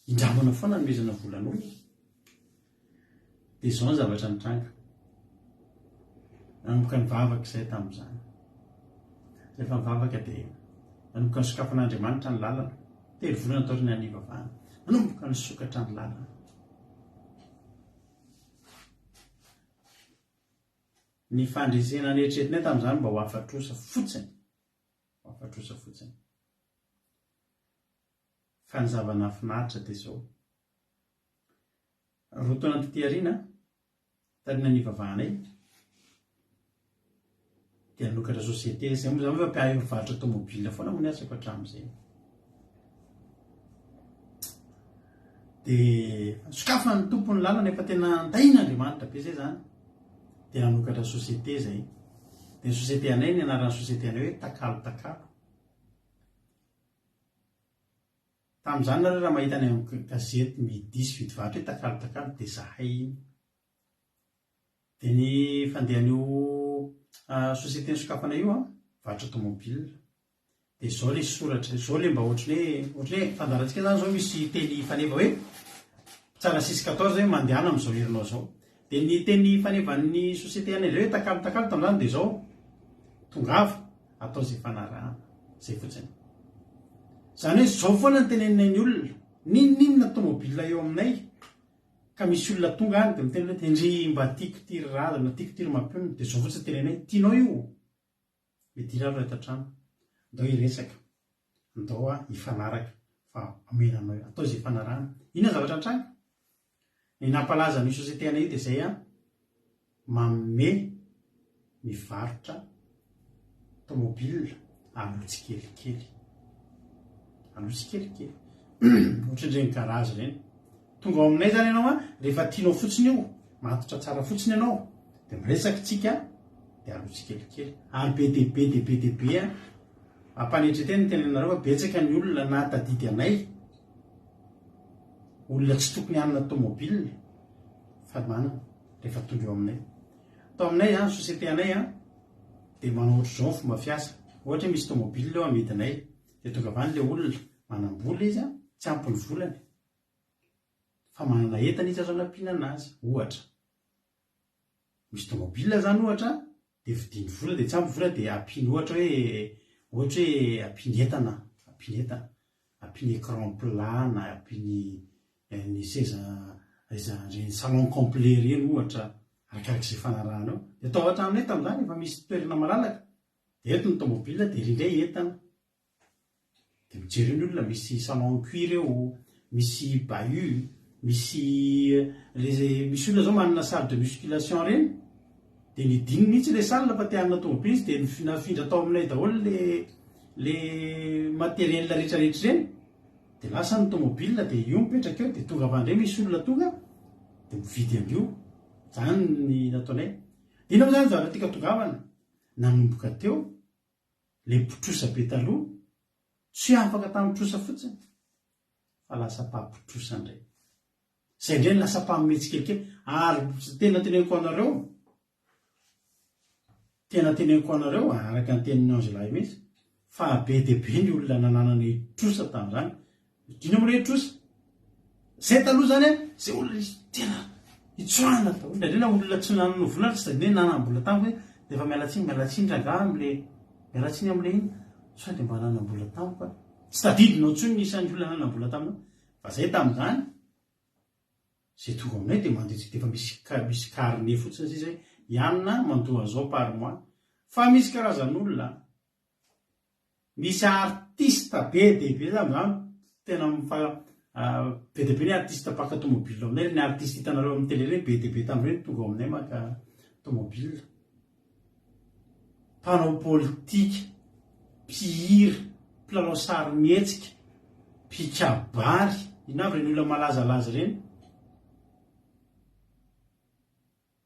hindramana foana hanomezana vola an'olona. Dia izao ny zavatra nitranga. Nanomboka nivavaka izahay tamin'izany. Rehefa nivavaka dia nanomboka nisokafan'Andriamanitra ny lalana. Telo volana taorian'ny nivavahana. Nanomboka nisokatra ny lalana. Ny fandresena neritreretinay tamin'izany mba ho afa-trosa fotsiny. Ho afa-trosa fotsiny. Fa ny zava-nahafinaritra dia izao. Roa taona taty aoriana, taoriana nivavahanay, dia nanokatra société. Izay moa izany efa mpiahy mpivarotra tomobile foana moa ny asako hatramin'izay. Dia sokafan'ny Tompo ny lalana, efa tena ntahin'Andriamanitra be izay izany. Dia nanokatra société izay. Dia ny société anay, ny anaran'ny société anay hoe Takalo Takalo. Tamin'izany nareo raha mahita any amin'ny gazety midi sy vidy varotra hoe takalo takalo dia zahay iny. Dia ny fandehan'io société nisokafana io an, varotra tomobile. Dia izao ilay soratra, izao ilay mba ohatran'ny hoe, ohatran'ny hoe fandaharantsika izany izao misy teny faneva hoe tsara six quatorze hoe mandehana amin'izao herinao izao. Dia ny teny fanevan'ny société anay indray hoe takalo takalo tamin'izany dia izao, tongava. Atao izay fanarahana. Izay fotsiny. Izany hoe izao foana no teneninay ny olona. N'inon'inona tomobile eo aminay ka misy olona tonga any dia miteny hoe ndry mba tiako ity ry razana, tiako ity ry mampionona dia izao fotsiny teneninay, tianao io? Midira aloha eto an-trano. Ndao hiresaka. Ndao hifanaraka fa omena anao io. Atao izay fanarahana. Inona ny zavatra nitranga? Ny nampalaza an'io société anay io dia izay an. Manome mivarotra tomobile aloha tsikelikely. Aloha tsikelikely. Ohatran'ireny garage ireny. Tonga ao aminay zany ianao an, rehefa tianao fotsiny io, matotra tsara fotsiny ianao, dia miresaka tsika, dia aloha tsikelikely. Ary be dia be dia be dia be an, ampanetretena ny tenanareo fa betsaka ny olona nahatadidy anay, olona tsy tokony hanana tomobile fa manana rehefa tonga eo aminay. Tao aminay an, société anay an, dia manao ohatr'izao ny fomba fiasa. Ohatra hoe misy tomobile eo amidinay, dia tonga avy any ilay olona, manam-bola izy an, tsy ampy ny volany, fa manana entana izy azo anampiana anazy, ohatra. Misy tomobile zany ohatra, dia vidiany vola, dia tsy ampy vola dia ampiany ohatra hoe, ohatra hoe ampiany entana, ampiany entana, ampiany écran plat na ampiany ny seza aiza ireny salon complet ireny ohatra, arakaraka izay ifanarahana eo. Dia tao an-tranonay tamin'izany efa misy toerana malalaka, dia eto ny tomobile dia ery indray entana. Dia mijery eo ny olona, misy salon en cuir eo, misy bahut, misy le misy olona zao manana salle de musculation ireny, dia nidiny mihitsy ilay salle fa te hanana tomobile izy dia nafindra tao aminay daholo le le matériel rehetra rehetra ireny, dia lasa ny tomobile dia io mipetraka eo dia tonga avy any indray misy olona tonga dia mividy an'io, zany ny nataonay. Dia inona moa zany ny zavatra tiako hatongavana? Nanomboka teo Le mpitrosa be taloha tsy afaka tamin'ny trosa fotsiny fa lasa mpampitrosa indray. Zay indray no lasa mpanome tsikelikely ary tena teneniko anareo, tena teneniko anareo araka ny tenin'i Angela io mihitsy fa be dia be ny olona nananana trosa tamin'izany. Inona moa le hoe trosa? Zay taloha zany an, zay olona izy tena itsoahana daholo, indraindray na olona tsy nanana vola ary tsy dia hoe nanam-bola tamiko hoe dia efa miala tsiny, miala tsiny rangaha amle, miala tsiny amle inona, sao dia mba nanam-bola tamiko an, tsy tadidinao intsony ny isan'ny olona nanam-bola taminao, fa zay tamin'izany, zay tonga aminay dia mandeha tsy dia efa misy misy carnet fotsiny sisa hoe i anona mandoa an'izao par mois, fa misy karazan'olona an. Misy artiste be dia be zany zany tena mifa be dia be ny artiste mpaka tomobile ao aminay, ireny artiste hitanareo amin'ny télé ireny be dia be tamin'ireny tonga ao aminay maka tomobile. Mpanao politika, mpihira, mpilalao sarimihetsika, mpikabary, inona avy ireny olona malazalaza ireny.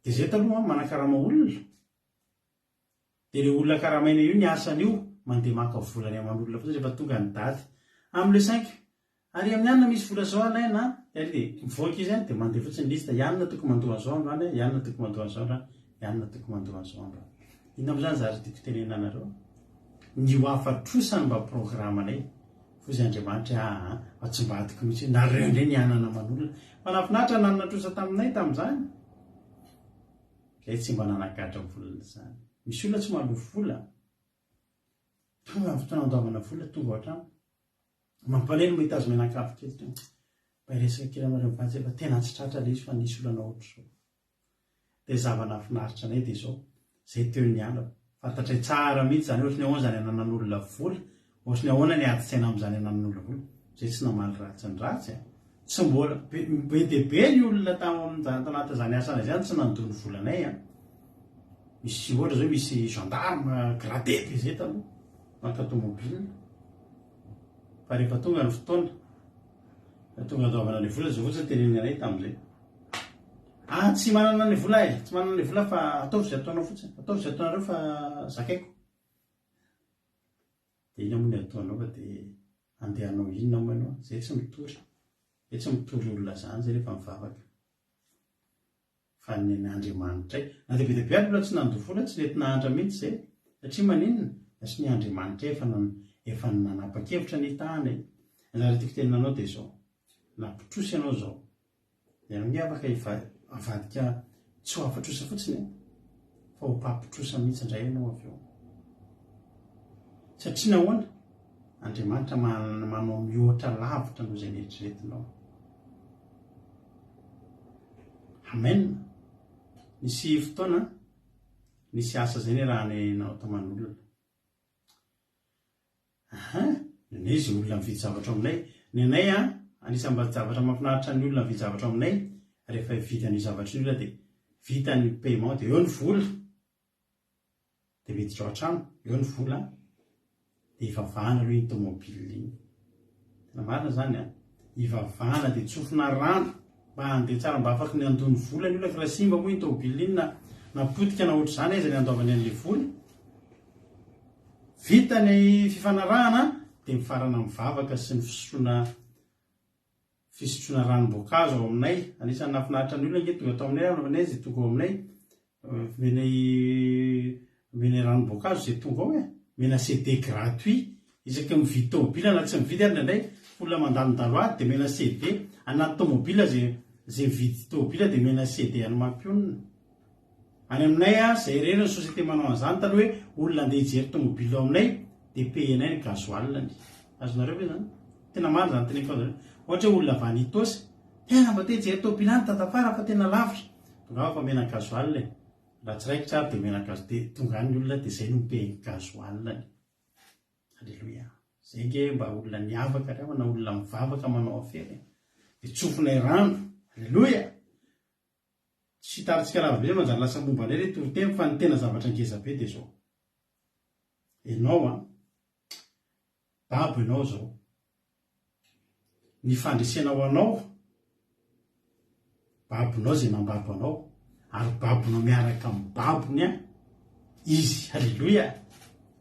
Dia izay taloha an, manakarama olona. Dia ilay olona karamaina io ny asany io mandeha maka vola any aman'olona fotsiny rehefa tonga ny daty. Amin'ny le cinq. Ary amin'ny anona misy vola zao alaina an, dia ary dia mivoaka izy an, dia mandeha fotsiny liste, i anona tokony mandoa an'izao androany an, i anona tokony mandoa an'izao androany, i anona tokony mandoa an'izao androany. Inona moa izany zary tiako tenenina anareo? Ny ho afa-trosa no mba programanay. Hoy Andriamanitra hoe aa fa tsy mba adiko mihitsy hoe nareo indray ny hanana aman'olona. Fa nahafinaritra nanana trosa taminay tamin'izany. Zay tsy mba nanagadra vola izany. Misy olona tsy mahaloa vola. Tonga ny fotoana andoavana vola, tonga ao an-trano. Mampalahelo mahita azy mianakavy kely tonga. Mba hiresaka kely aminareo mivady zay fa tena tsy tratra ilay izy fa nisy olana ohatr'izao. Dia zava-nahafinaritra anay dia izao, zay teo niala. Fantatray tsara mihitsy izany hoe ohatry ny ahoana izany ananan'olona vola, ohatry ny ahoana ny adin-tsaina amin'izany ananan'olona vola. Zay tsy namaly ratsy ny ratsy a. Tsy mbola, be be dia be ny olona tao amin'izany tanatin'izany asanay izany tsy nandoa ny volanay a. Misy ohatra zao misy gendarme gradé be zay taloha maka tomobile. Fa rehefa tonga ny fotoana, rehefa tonga andoavana ilay vola, zao fotsiny teneniny anay tamin'izay. Ah tsy manana ny vola aho e, tsy manana ny vola fa ataovy izay ataonao fotsiny, ataovy izay ataonareo fa zakaiko. Dia inona moa ny ataonao fa dia andeha hanao inona moa ianao? Zay tsy mitory, zay tsy mitory olona zany zay rehefa mivavaka. Fa ny an'Andriamanitray, na dia be dia be ary olona tsy nandoa vola, tsy nety nahantra mihitsy zay. Satria maninona? Satria ny Andriamanitray efa efa nanapa-kevitra ny hitahana e. Ny zavatra tiako tenenina anao dia izao, na mpitrosa ianao izao, Ianao nge afaka avadika tsy ho afa-trosa fotsiny e, fa ho mpampitrosa mihitsy indray ianao avy eo. Satria nahoana? Andriamanitra manao mihoatra lavitra noho izay neritreretinao. Amen. Nisy fotoana, nisy asa izay niarahanay nanao taman'olona. Aha, ny anay izay olona mividy zavatra ao aminay. Ny anay an, anisan'ny mba zavatra mahafinaritra ny olona mividy zavatra ao aminay, rehefa hividy an'io zavatra io ny olona dia. Vita ny paiement dia eo ny vola, dia miditra ao an-trano, eo ny vola, dia ivavahana aloha iny tomobile iny. Tena marina izany an! Ivavahana dia tsofina rano mba handeha tsara, mba afaky ny handoa ny vola ny olona fa raha simba moa iny tomobile iny na na potika na ohatr'izany aiza ny handoavany an'ilay vola. Vita ny fifanarahana dia mifarana amin'ny vavaka sy ny fisotroana fisotroana ranom-boankazo ao aminay. Anisan'ny nahafinaritra ny olona ange tonga tao aminay anaovanay izay tonga ao aminay. Omenay omenay ranom-boankazo izay tonga ao e. Omena CD gratuit. Isaky ny mividy tomobila na tsy mividy ary indraindray olona mandalondalo ahy dia omena CD. Anaty tomobila izay izay mividy tomobila dia omena CD an'i Mampionona. Any aminay a, izay irery ny société manao an'izany taloha hoe olona andeha hijery tomobile ao aminay dia payer-nay ny gasoil-ny. Azonareo ve izany? Tena marina izany teneniko anareo. Ohatra hoe olona avy any Itaosy, tena mba te hijery tomobile any Dadafara fa tena lavitra. Tongava fa omena gasoil e. Raha tsy raikitra ary dia omena gasoil. Dia tonga any ny olona dia izay no mi-payer ny gasoil-ny. Aleloia. Izay ange mba olona niavaka ry havana, olona mivavaka manao afera e. Dia tsofinay rano. Aleloia. Tsy hitaritsika lava be manjary lasa momba anay le toriteny fa ny tena zavatra ngeza be dia zao. Enao an, babo enao zao. Ny fandresena ho anao, babonao zay nambabo anao, ary babonao miaraka amin'ny babony an, izy. Aleloia!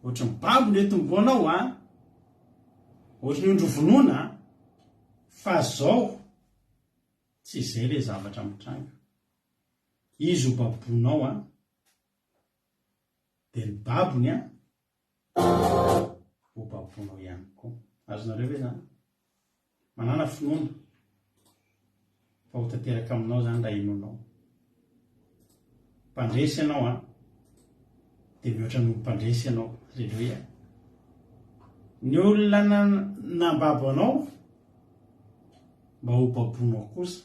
Ohatry ny babo no etomboanao an, ohatry ny ondry vonoina an, fa zao Tsy izay ilay zavatra mitranga. Izy ho babonao an, dia ny babony an, ho babonao ihany koa. Azonareo ve izany? Manàna finoana fa ho tanteraka aminao izany raha inoanao. Mpandresy ianao an, dia mihoatra noho ny mpandresy ianao. Aleloia. Ny olona nambabo anao, Mba ho baboinao kosa,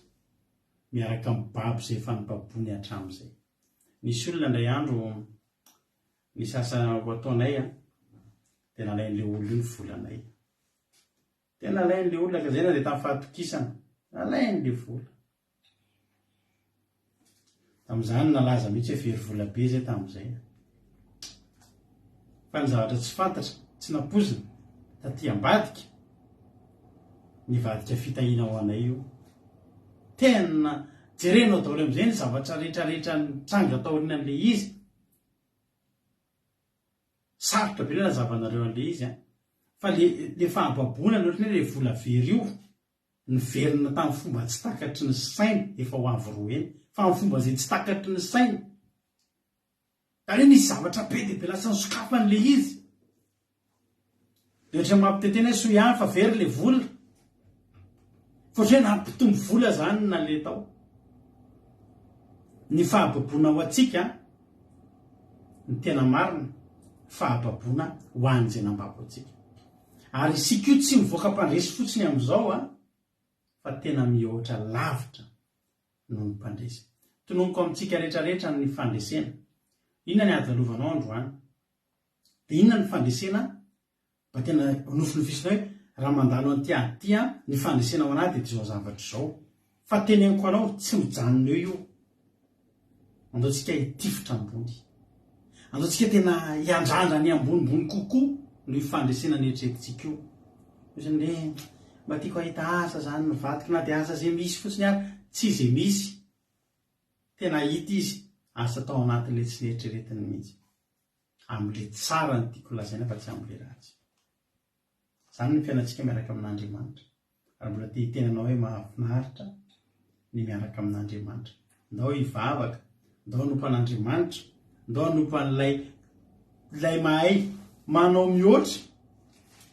miaraka amin'ny babo izay efa nobaboiny hatramin'izay. Nisy olona indray andro nisy asa ho ataonay an, dia nalain'ilay olona io ny volanay. Dia nalain'ilay olona ka izay nandeha tamin'ny fahatokisana. Nalain'ilay vola. Tamin'izany nalaza mihitsy hoe very vola be izay tamin'izay. Fa ny zavatra tsy fantatra, tsy nampoizina, taty ambadika, nivadika fitahiana ho anay io. Tena jerenao daholo amin'izay ny zavatra rehetrarehetra nitranga taorian'ilay izy. Sarotra be ilay nazavanareo an'ilay izy an. Fa le le fahababoana ny ohatran'ny hoe le vola very io, Niverina tamin'ny fomba tsy takatry ny saina, efa ho avo roa heny, fa amin'ny fomba izay tsy takatry ny saina. Izany hoe nisy zavatra be dia be lasa nosokafan'ilay izy. Dia ohatran'ny mampiteniteny hoe soa ihany fa very ilay vola. Fa ohatran'ny hoe nampitombo vola izany ny naleha tao. Ny fahababoana ho antsika, ny tena marina, fahababoana ho an'izay nambabo antsika. Ary isika io tsy mivoaka mpandresy fotsiny amin'izao an, fa tena mihoatra lavitra noho ny mpandresy. Tononiko amintsika rehetra rehetra ny fandresena. Inona ny ady lalovanao androany? Dia inona ny fandresena mba tena nofinofisinao hoe raha mandalo an'ity ady ity an, ny fandresena ho an'ahy dia izao zavatra izao. Fa teneniko anao, tsy mijanona eo io. Andao tsika hitifitra ambony. Andao tsika tena hiandrandra ny ambonimbony kokoa noho io fandresena neritreretintsika io. Ohatrany hoe mba tiako hahita asa zany ny vadiko na dia asa izay misy fotsiny ary, tsy izay misy. Tena hahita izy asa tao anatin'ilay tsy neritreretiny mihitsy. Amin'ilay tsara no tiako lazaina fa tsy amin'ilay ratsy. Izany ny fiainantsika miaraka amin'Andriamanitra. Ary mbola te hiteny anao hoe mahafinaritra ny miaraka amin'Andriamanitra. Ndao hivavaka, ndao hanompo an'Andriamanitra, ndao hanompo an'ilay ilay mahay manao mihoatra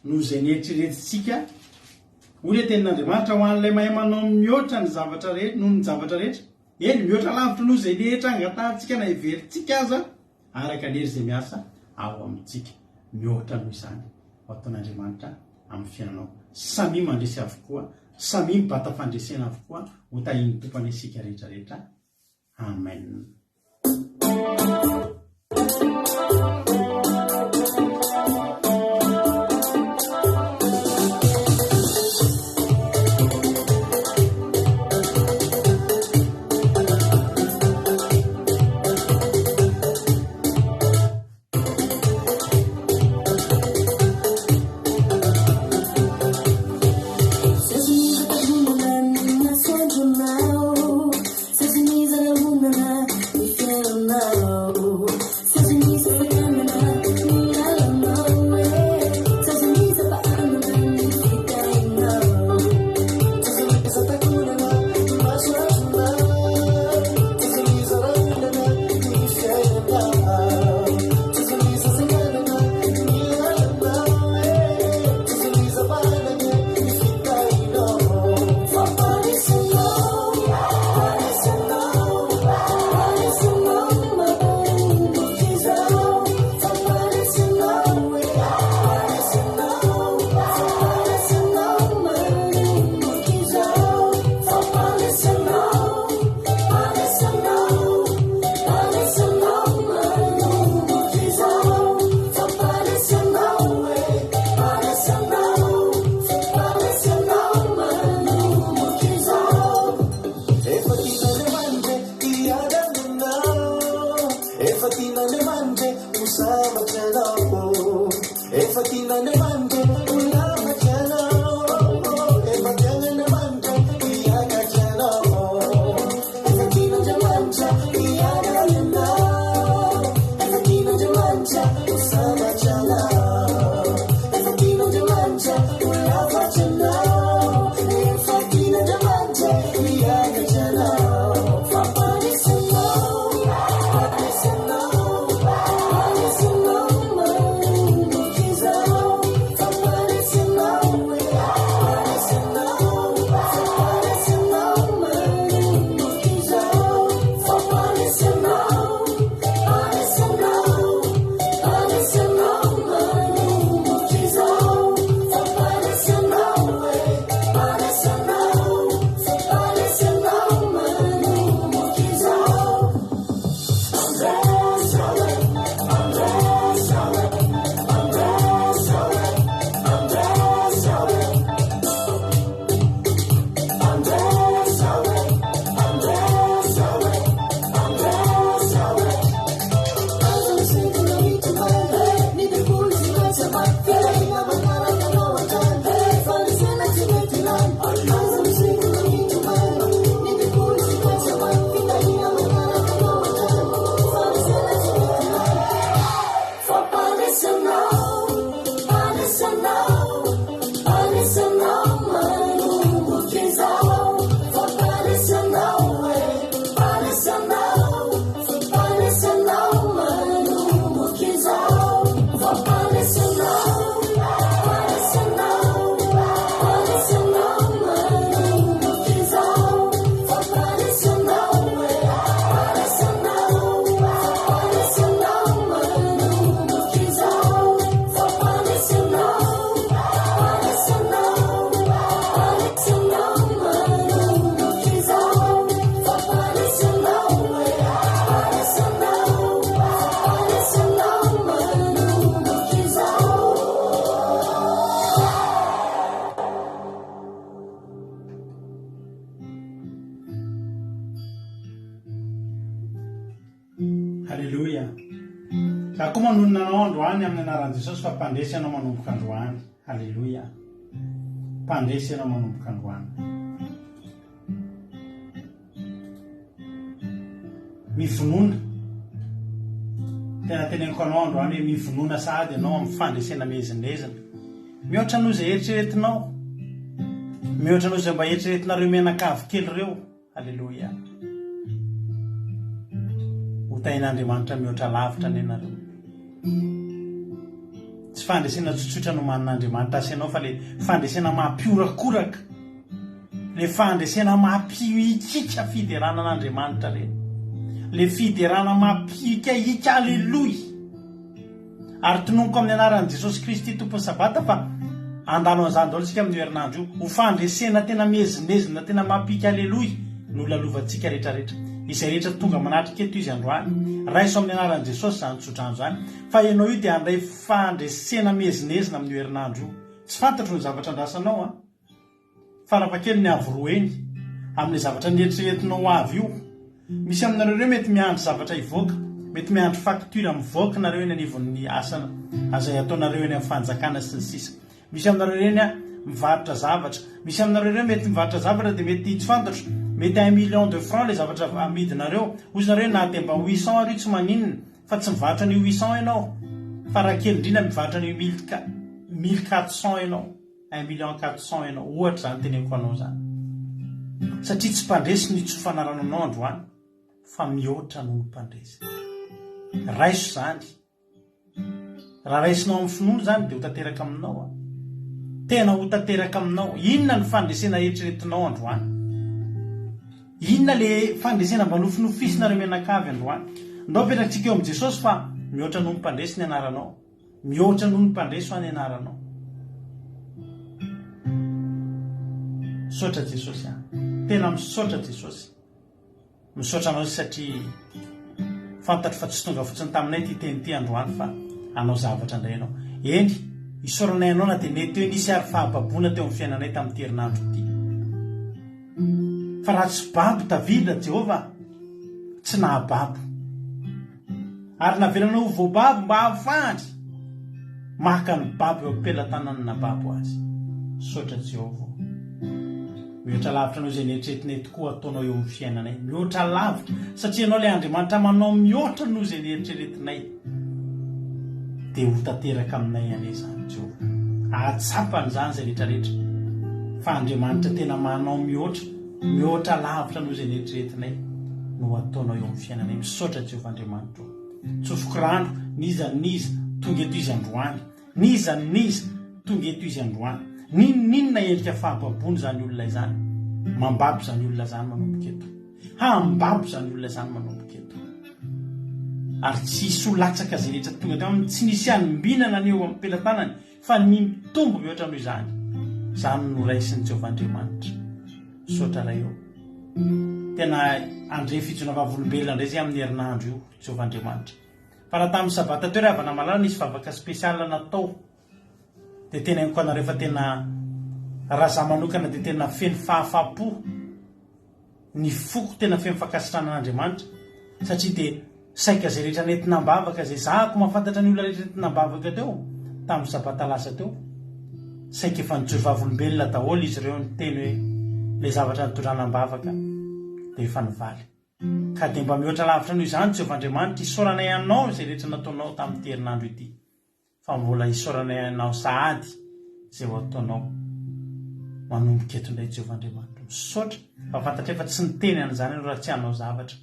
noho izay neritreretintsika. Hoy ilay tenin'Andriamanitra ho an'ilay mahay manao mihoatra ny zavatra rehetra noho ny zavatra rehetra. Eny, mihoatra lavitra noho izay rehetra angatahantsika na heverintsika aza. Araka ny hery izay miasa ao amintsika. Mihoatra noho izany ho ataon'Andriamanitra amin'ny fiainanao. Samia mandresy avokoa, samia mibata fandresena avokoa, ho tahian'ny Tompo anie isika rehetra rehetra. Amen. Haleloia. Za koa manonona anao androany amin'ny anaran'i Jesosy fa mpandresy ianao manomboka androany. Haleloia. Mpandresy ianao manomboka androany. Mivonona. Tena teneniko anao androany hoe mivonona sahady ianao amin'ny fandresena miezinezina. Mihoatra noho izay eritreretinao. Mihoatra noho izay mba eritreretinareo mianakavy kely ireo. Aleloia. Ho tahin'Andriamanitra mihoatra lavitra anie nareo. Tsy fandresena tsotsotra no manin'Andriamanitra asainao fa le fandresena mampiorakoraka. Le fandresena mampihikika fiderana an'Andriamanitra reny. Le fiderana mampihikahika aleloia. Ary tononiko amin'ny anaran'i Jesosy Kristy Tompon'ny Sabata fa handalo an'izany daholo isika amin'io herinandro io. Ho fandresena tena miezinezina, tena mampiaka aleloia no lalovantsika rehetrarehetra. Izay rehetra tonga manatrika eto izy androany, raiso amin'ny anaran'i Jesosy izany tsodrano izany, fa ianao io dia handray fandresena miezinezina amin'io herinandro io. Tsy fantatro ny zavatra andrasanao an! Farafahakeliny avo roa heny amin'ilay zavatra neritreretinao ho avy io. Misy aminareo ireo mety miandry zavatra hivoaka, mety miandry facture mivoaka nareo eny anivon'ny asa izay ataonareo eny amin'ny fanjakana sy ny sisa. Misy aminareo ireny mivarotra zavatra, misy aminareo ireo mety mivarotra zavatra dia mety tsy fantatro. Mety un million de francs ilay zavatra amidinareo. Hozy nareo hoe na dia mba huit cents ary io tsy maninona. Fa tsy mivarotra an'io huit cents ianao. Fa raha kely indrindra mivarotra an'io mille mille quatre cents ianao. Un million quatre cents ianao. Ohatra izany teneniko anao izany. Satria tsy mpandresy no itsofana rano anao androany fa mihoatra noho ny mpandresy. Raiso izany. Raha raisinao amin'ny finoana izany dia ho tanteraka aminao an. Tena ho tanteraka aminao. Inona ny fandresena eritreretinao androany? Inona le fandresena mba nofinofisinareo mianakavy androany? Ndao apetrakintsika eo amin'i Jesosy fa mihoatra noho ny mpandresy ny anaranao. Mihoatra noho ny mpandresy ho ny anaranao. Misaotra Jesosy an. Tena misaotra Jesosy. Misaotra anao satria fantatro fa tsy tonga fotsiny taminay ity teny ity androany fa hanao zavatra indray ianao. Eny, isaoranay anao na dia mety hoe nisy ary fahababoana teo amin'ny fiainanay tamin'ity herinandro ity. Fa raha tsy babo Davida, Jehovah tsy nahababo. Ary navelanao ho voababo mba hahafahany maka ny babo eo am-pelatanan'ny nababo azy. Misaotra Jehovah ô. Mihoatra lavitra noho izay neritreretinay tokoa ataonao eo amin'ny fiainanay. Mihoatra lavitra, satria Ianao ilay Andriamanitra manao mihoatra noho izay neritreretinay. Dia ho tanteraka aminay anie izany, Jehovah. Hahatsapa an'izany izay rehetra rehetra, fa Andriamanitra tena manao mihoatra. Mihoatra lavitra noho izay neritreretinay no ataonao eo amin'ny fiainanay. Misaotra Jehovah Andriamanitra o. Tsofiko rano, n'iza n'iza, tonga eto izy androany. N'iza n'iza, tonga eto izy androany. N'inon'inona endrika fahababoana izany olona izany. Mambabo izany olona izany manomboka eto. Hambabo izany olona izany manomboka eto. Ary tsy hisy ho latsaka izay rehetra tonga teo aminy. Tsy nisy hanimbinana ny eo am-pelatanany. Fa ny mitombo mihoatra noho izany, izany no raisin'i Jehovah Andriamanitra. Misaotra Ray ô. Tena handre fijoroana vavolombelona indray izay amin'ny herinandro io, Jehovah Andriamanitra. Fa raha tamin'ny sabata teo ry havana malala nisy vavaka spécial natao, dia teneniko anareo fa tena raha za manokana dia tena feno fahafahampo. Ny foko tena feno fankasitrahana an'Andriamanitra satria dia saika izay rehetra nentina am-bavaka izay zahako mahafantatra ny olona rehetra nentina am-bavaka teo tamin'ny sabata lasa teo saika efa nijoro vavolombelona daholo izy ireo niteny hoe ilay zavatra nitondrana am-bavaka dia efa nivaly ka dia mba mihoatra lavitra noho izany Jehovah Andriamanitra isaoranay anao izay rehetra nataonao tamin'ity herinandro ity Fa mbola isaoranay Anao sahady izay ho ataonao manomboka eto indray Jehovah Andriamanitra. Misaotra fa fantatray fa tsy niteny an'izany ianao raha tsy hanao zavatra.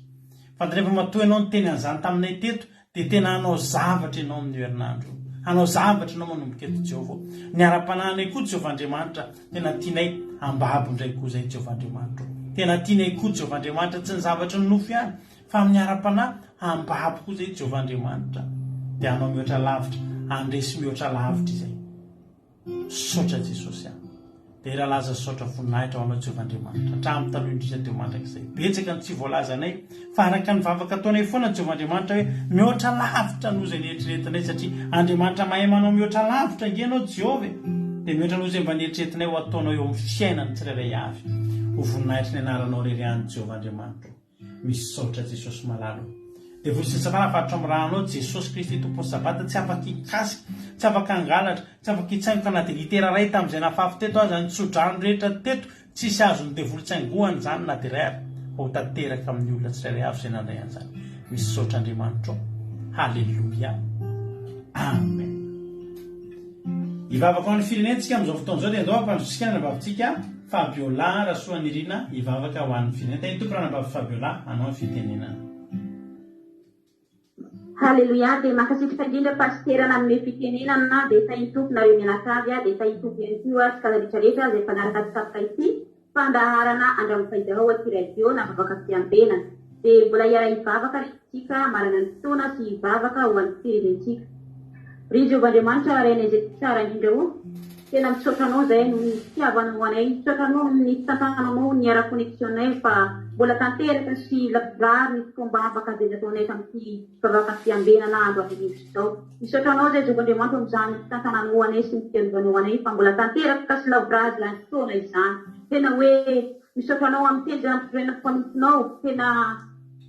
Fantatray fa matoa ianao niteny an'izany taminay teto dia tena hanao zavatra ianao amin'io herinandro io. Hanao zavatra ianao manomboka eto Jehovah. Ny ara-panahinay koa Jehovah Andriamanitra tena tianay hambabo indray koa izay Jehovah Andriamanitra. Tena tianay koa Jehovah Andriamanitra tsy ny zavatry ny nofo ihany Fa amin'ny ara-panahy, hambabo koa izay Jehovah Andriamanitra, dia hanao mihoatra lavitra, handresy mihoatra lavitra izay. Misaotra Jesosy a! Dera laza saotra voninahitra ho anao Jehovah Andriamanitra, hatramin'ny taloha indrindra teo mandrakizay. Betsaka ny tsy voalazanay, fa araka ny vavaka ataonay foana Jehovah Andriamanitra hoe mihoatra lavitra noho izay neritreretinay, satria Andriamanitra mahay manao mihoatra lavitra ange ianao Jehovah e! Dia mihoatra noho izay mba neritreretinay ho ataonao eo amin'ny fiainan'ny tsirairay avy. Ho voninahitry ny anaranao irery ihany Jehovah Andriamanitra o! Misaotra Jesosy malala o. Devoly sy satana afaritra amin'ny ranao Jesosy Kristy Tompon'ny Sabata tsy afaka hikasika, tsy afaka hangalatra, tsy afaka hitsaingoka na dia litera iray tamin'izay nafafy teto aza ny tsodrano rehetra teto tsisy azon'ny devoly tsaingohana izany na dia iray ary fa ho tanteraka amin'ny olona tsirairay avy izay nandray an'izany. Misaotra Andriamanitra o. Haleloia. Amen. Hivavaka ho an'ny firenentsika amin'izao fotoana izao dia andao hampandrosotsika ny anabavintsika Fabiola Rasoanirina hivavaka ho an'ny firenena. Tahin'ny Tompo ranabavy Fabiola, anao ny fitenenana. Haleloia dia mankasitraka indrindra Pasitera nanome fitenenana dia tahin'ny Tompo nareo mianakavy dia tahin'ny Tompo ihany koa tsika rehetra rehetra izay mpanaraka tsy tapaka ity Fandaharana Andramo-Faizahao aty radio na vavaka fiambenana. Dia mbola hiara-hivavaka ry isika hamarana ny fotoana sy hivavaka ho an'ny firenentsika. Ry Jehovah Andriamanitra Rainay izay tsara indrindra o, tena misaotra Anao izahay noho ny fitiavanao anay, misaotra Anao amin'ny fitantananao ny ara-connexion-nay fa mbola tanteraka sy lavorary ny fotoam-bavaka izay nataonay tamin'ity vavaka fiambenana andro anio izao. Misaotra Anao izay Jehovah Andriamanitra amin'izany fitantananao anay sy ny fiarovanao anay fa mbola tanteraka sy lavorary izany fotoana izany. Tena hoe misaotra Anao amin'ny teny izay nampitondraina ny mpanomponao. Tena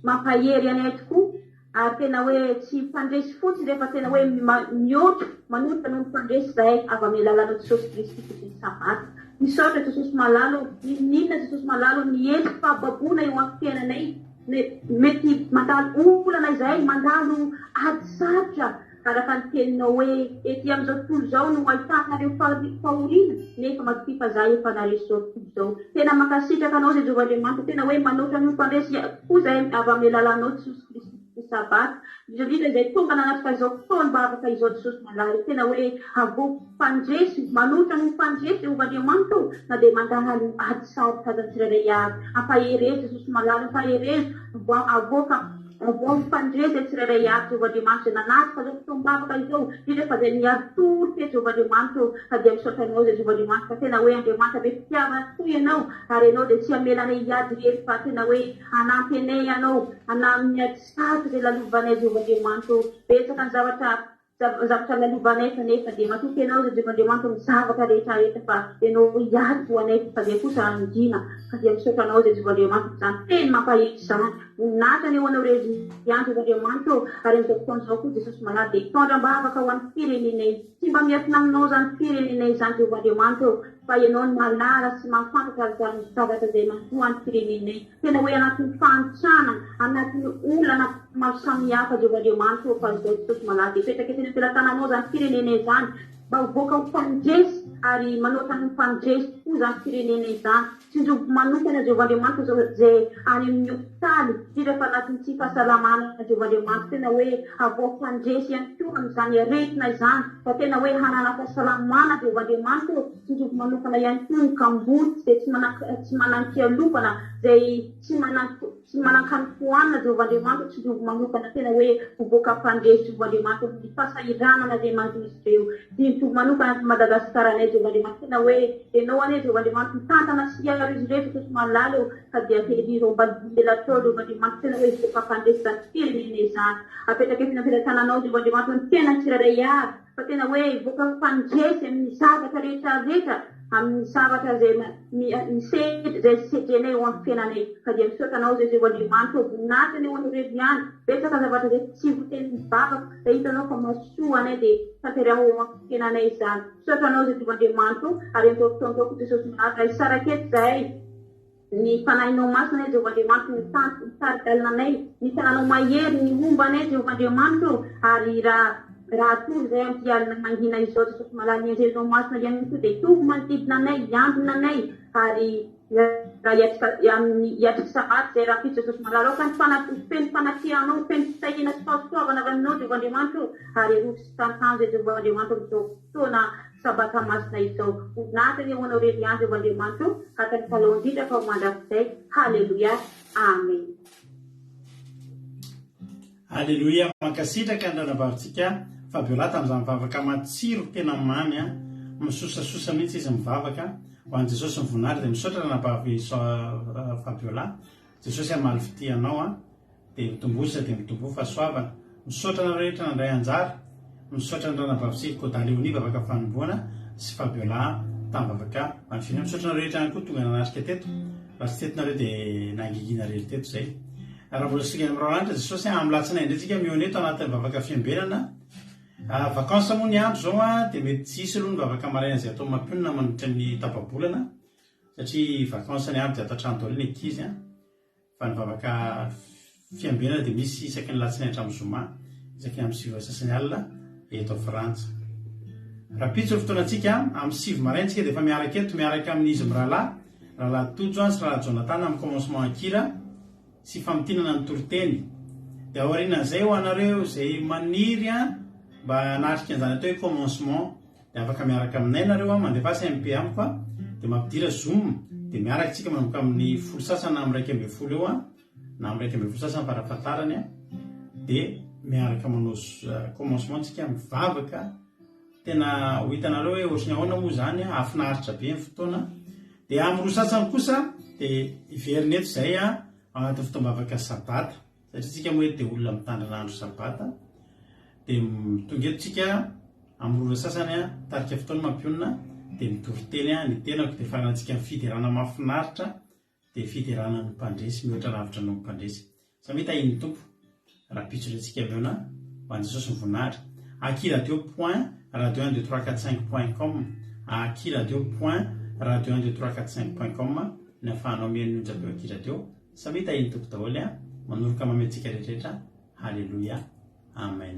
mampahery anay tokoa ary tena hoe tsy mpandresy fotsiny izay fa tena hoe mihoatra, manoatra noho ny mpandresy izahay avy amin'ny alalanao Jesosy Kristy Tompon'ny Sabata. Misaotra Jesosy malala ô, n'inon'inona Jesosy malala ô, ny endriky fahababoana eo amin'ny fiainanay, mety mandalo olana izahay, mandalo ady sarotra, araka ny teninao hoe ety amin'izao tontolo izao no ahitanareo fahoriana, nefa matokia fa za efa naresy izao tontolo izao. Tena mankasitraka anao Jehovah Andriamanitra, tena hoe manoatra ny ho mpandresy koa izahay avy amin'ny alalanao Jesosy Kristy. Ny Sabata, indrindra indrindra izay tonga nanatrika izao fotoam-bavaka izao Jesosy malala, tena hoe avoa mpandresy, manoatra ny ho mpandresy Jehovah Andriamanitra ô, na dia mandalo ady sarotra aza ny tsirairay avy, ampaherezo Jesosy malala, ampaherezo, avoaka avoa ho mpandresy izay tsirairay avy Jehovah Andriamanitra izay nanatrika izao fotoam-bavaka izao, indrindra fa izay niari-tory teto Jehovah Andriamanitra ô, ka dia misaotra Anao izay Jehovah Andriamanitra fa tena hoe Andriamanitra be fitiavana tokoa Ianao, ary Ianao dia tsy hamela anay hiady irery fa tena hoe hanampy anay Ianao, Ana amin'ny ady sarotra izay lalovanay Jehovah Andriamanitra ô, betsaka ny zavatra zavatra lalovanay kanefa dia matoky Ianao izay Jehovah Andriamanitra amin'ny zavatra rehetra rehetra fa Ianao hiady ho anay fa izay kosa hangina ka dia misaotra Anao izay Jehovah Andriamanitra amin'izany teny mampahery izany voninahitra anie ho Anao irery ihany Jehovah Andriamanitra ô ary amin'izao fotoana izao koa Jesosy malala dia hitondra am-bavaka ho an'ny firenenay tsy mba miafina aminao izany firenenay izany Jehovah Andriamanitra ô fa Ianao no mahalala sy mahafantatra izany zavatra izay manjo an'ny firenenay Tena hoe anatin'ny fahantrana, anatin'ny olana maro samihafa Jehovah Andriamanitra ô fa izao Jesosy malala dia petraka ety am-pelatananao izany firenena izany mba hivoaka ho mpandresy ary manoatra ny mpandresy tokoa izany firenena izany. Tsinjoviko manokana Jehovah Andriamanitra izao izay any amin'ny hopitaly indrindra fa anatin'ny tsy fahasalamana Jehovah Andriamanitra tena hoe avoaka mpandresy ihany koa amin'izany aretina izany fa tena hoe hanana fahasalamana Jehovah Andriamanitra ô. Tsinjovy manokana ihany koa ny kamboty izay tsy manan tsy manan-kialofana, izay tsy manan tsy manan-kanin-kohanina, Jehovah Andriamanitra, tsinjovy manokana tena hoe mivoaka mpandresy, Jehovah Andriamanitra, amin'ny fahasahiranana izay manjo izy ireo. Tsinjovy manokana an'i Madagasikaranay, Jehovah Andriamanitra, tena hoe Ianao anie, Jehovah Andriamanitra, mitantana sy hiaro izy ireo, Jesosy malala ô, ka dia herizo ao ambany elatrao, Jehovah Andriamanitra, tena hoe hivoaka mpandresy izany firenena izany. Apetraka ety am-pelatananao, Jehovah Andriamanitra, ny fiainan'ny tsirairay avy. Fa tena hoe hivoaka mpandresy amin'ny zavatra rehetra rehetra, amin'ny zavatra izay misedra, izay sedrenay eo amin'ny fiainanay. Ka dia misaotra Anao izay Jehovah Andriamanitra ô, voninahitra anie ho Anao irery ihany. Betsaka zavatra izay tsy voatenin'ny vavako, izay hitanao fa mahasoa anay dia tanteraho eo amin'ny fiainanay izany. Misaotra Anao izay Jehovah Andriamanitra ô, ary amin'izao fotoana izao koa Jesosy Maharitra, hisaraka eto izahay. Ny Fanahinao Masina anie Jehovah Andriamanitro no mitari-dalana anay, ny tananao mahery ny homba anay Jehovah Andriamanitro ô, ary raha raha hatory izahay amin'ity alina mangina izao Jesosy malala ny anjelinao masina ihany koa dia hitovy manodidina anay, hiambina anay, ary raha hiatrika amin'ny hiatrika sabata izay rahampitso Jesosy malala aoka ny fana ho feno fanatrehanao, ho feno fitahiana sy fahasoavana avy aminao Jehovah Andriamanitro ô, ary arovy sy tantano izay Jehovah Andriamanitro amin'izao fotoana Sabata masina izao. Voninahitra anie ho Anao irery ihany Jehovah Andriamanitra o, araka ny taloha indrindra fa ho mandrakizay. Haleloia. Amen. Aleloia mankasitraka ny ranabavintsika Fabiola tamin'izany vavaka matsiro tena mamy a, misosasosa mihitsy izy mivavaka ho an'i Jesosy ny voninahitra dia misaotra ranabavy Fabiola Jesosy hamaly fitia anao a. Dia mitomboa dia mitomboa fahasoavana. Misaotra anareo rehetra nandray anjara. Misaotra ny ranabavitsika Koda Léonie vavaka fanomboana sy Fabiola tamin'ny vavaka fanefena. Misaotra anareo rehetra ihany koa tonga nanatrika teto. Raha tsy teto nareo dia nangingina irery teto izay. Raha mbola singa amin'ny ralanitra Jesosy amin'ny latsinainy indray tsika mihaona eto anatin'ny vavaka fiambenana. Vacances moa ny andro izao dia mety tsy hisy aloha ny vavaka maraina izay atao mampionona mandritra ny tapa-bolana satria vacances ny andro dia ato an-trano daholo ny ankizy. Fa ny vavaka fiambenana dia misy isaky ny latsinainy hatramin'ny zoma, isaky ny amin'ny 9 sasany alina eto Frantsa. Rahampitso ny fotoanantsika, amin'ny 9 maraina isika dia efa miaraka eto miaraka amin'izy mirahalahy, Rahalahy Tojo sy Rahalahy Jonathan amin'ny commencement an-kira sy famintinana ny toriteny. Dia aorianan'izay ho anareo izay maniry mba hanatrika an'izany atao hoe commencement Dia afaka miaraka aminay nareo an, mandefasa MP amiko an, dia mampidira zoom, dia miaraka tsika manomboka amin'ny folo sasany na amin'ny 11 eo an, na amin'ny 11 sasany farafahatarany an, dia miaraka manao commencement tsika mivavaka, tena ho hitanareo hoe ohatry ny ahoana moa izany an, hahafinaritra be ny fotoana, dia amin'ny roa sasany kosa dia hiverina eto izay an, ao anatin'ny fotoam-bavaka sabata, satria tsika moa eto dia olona mitandrina andro sabata, dia tonga eto tsika Amin'ny ora sasany aho tarika fotoana mampionona dia mitory teny aho, ny tenako dia faranantsika amin'ny fiderana mahafinaritra dia fiderana ny mpandresy mihoatra lavitra noho ny mpandresy. Samia tahian'ny Tompo rahampitso indray tsika mihaona ho an'i Jesosy ny voninahitra. Aky radio point radio un deux trois quatre cinq point com Aky radio point. Radio un deux trois quatre cinq point com ny ahafahanao mihaino ny onjam-peo aty radio. Samia tahian'ny Tompo daholo a! Manoroka mamy antsika rehetrarehetra. Haleloia. Amen.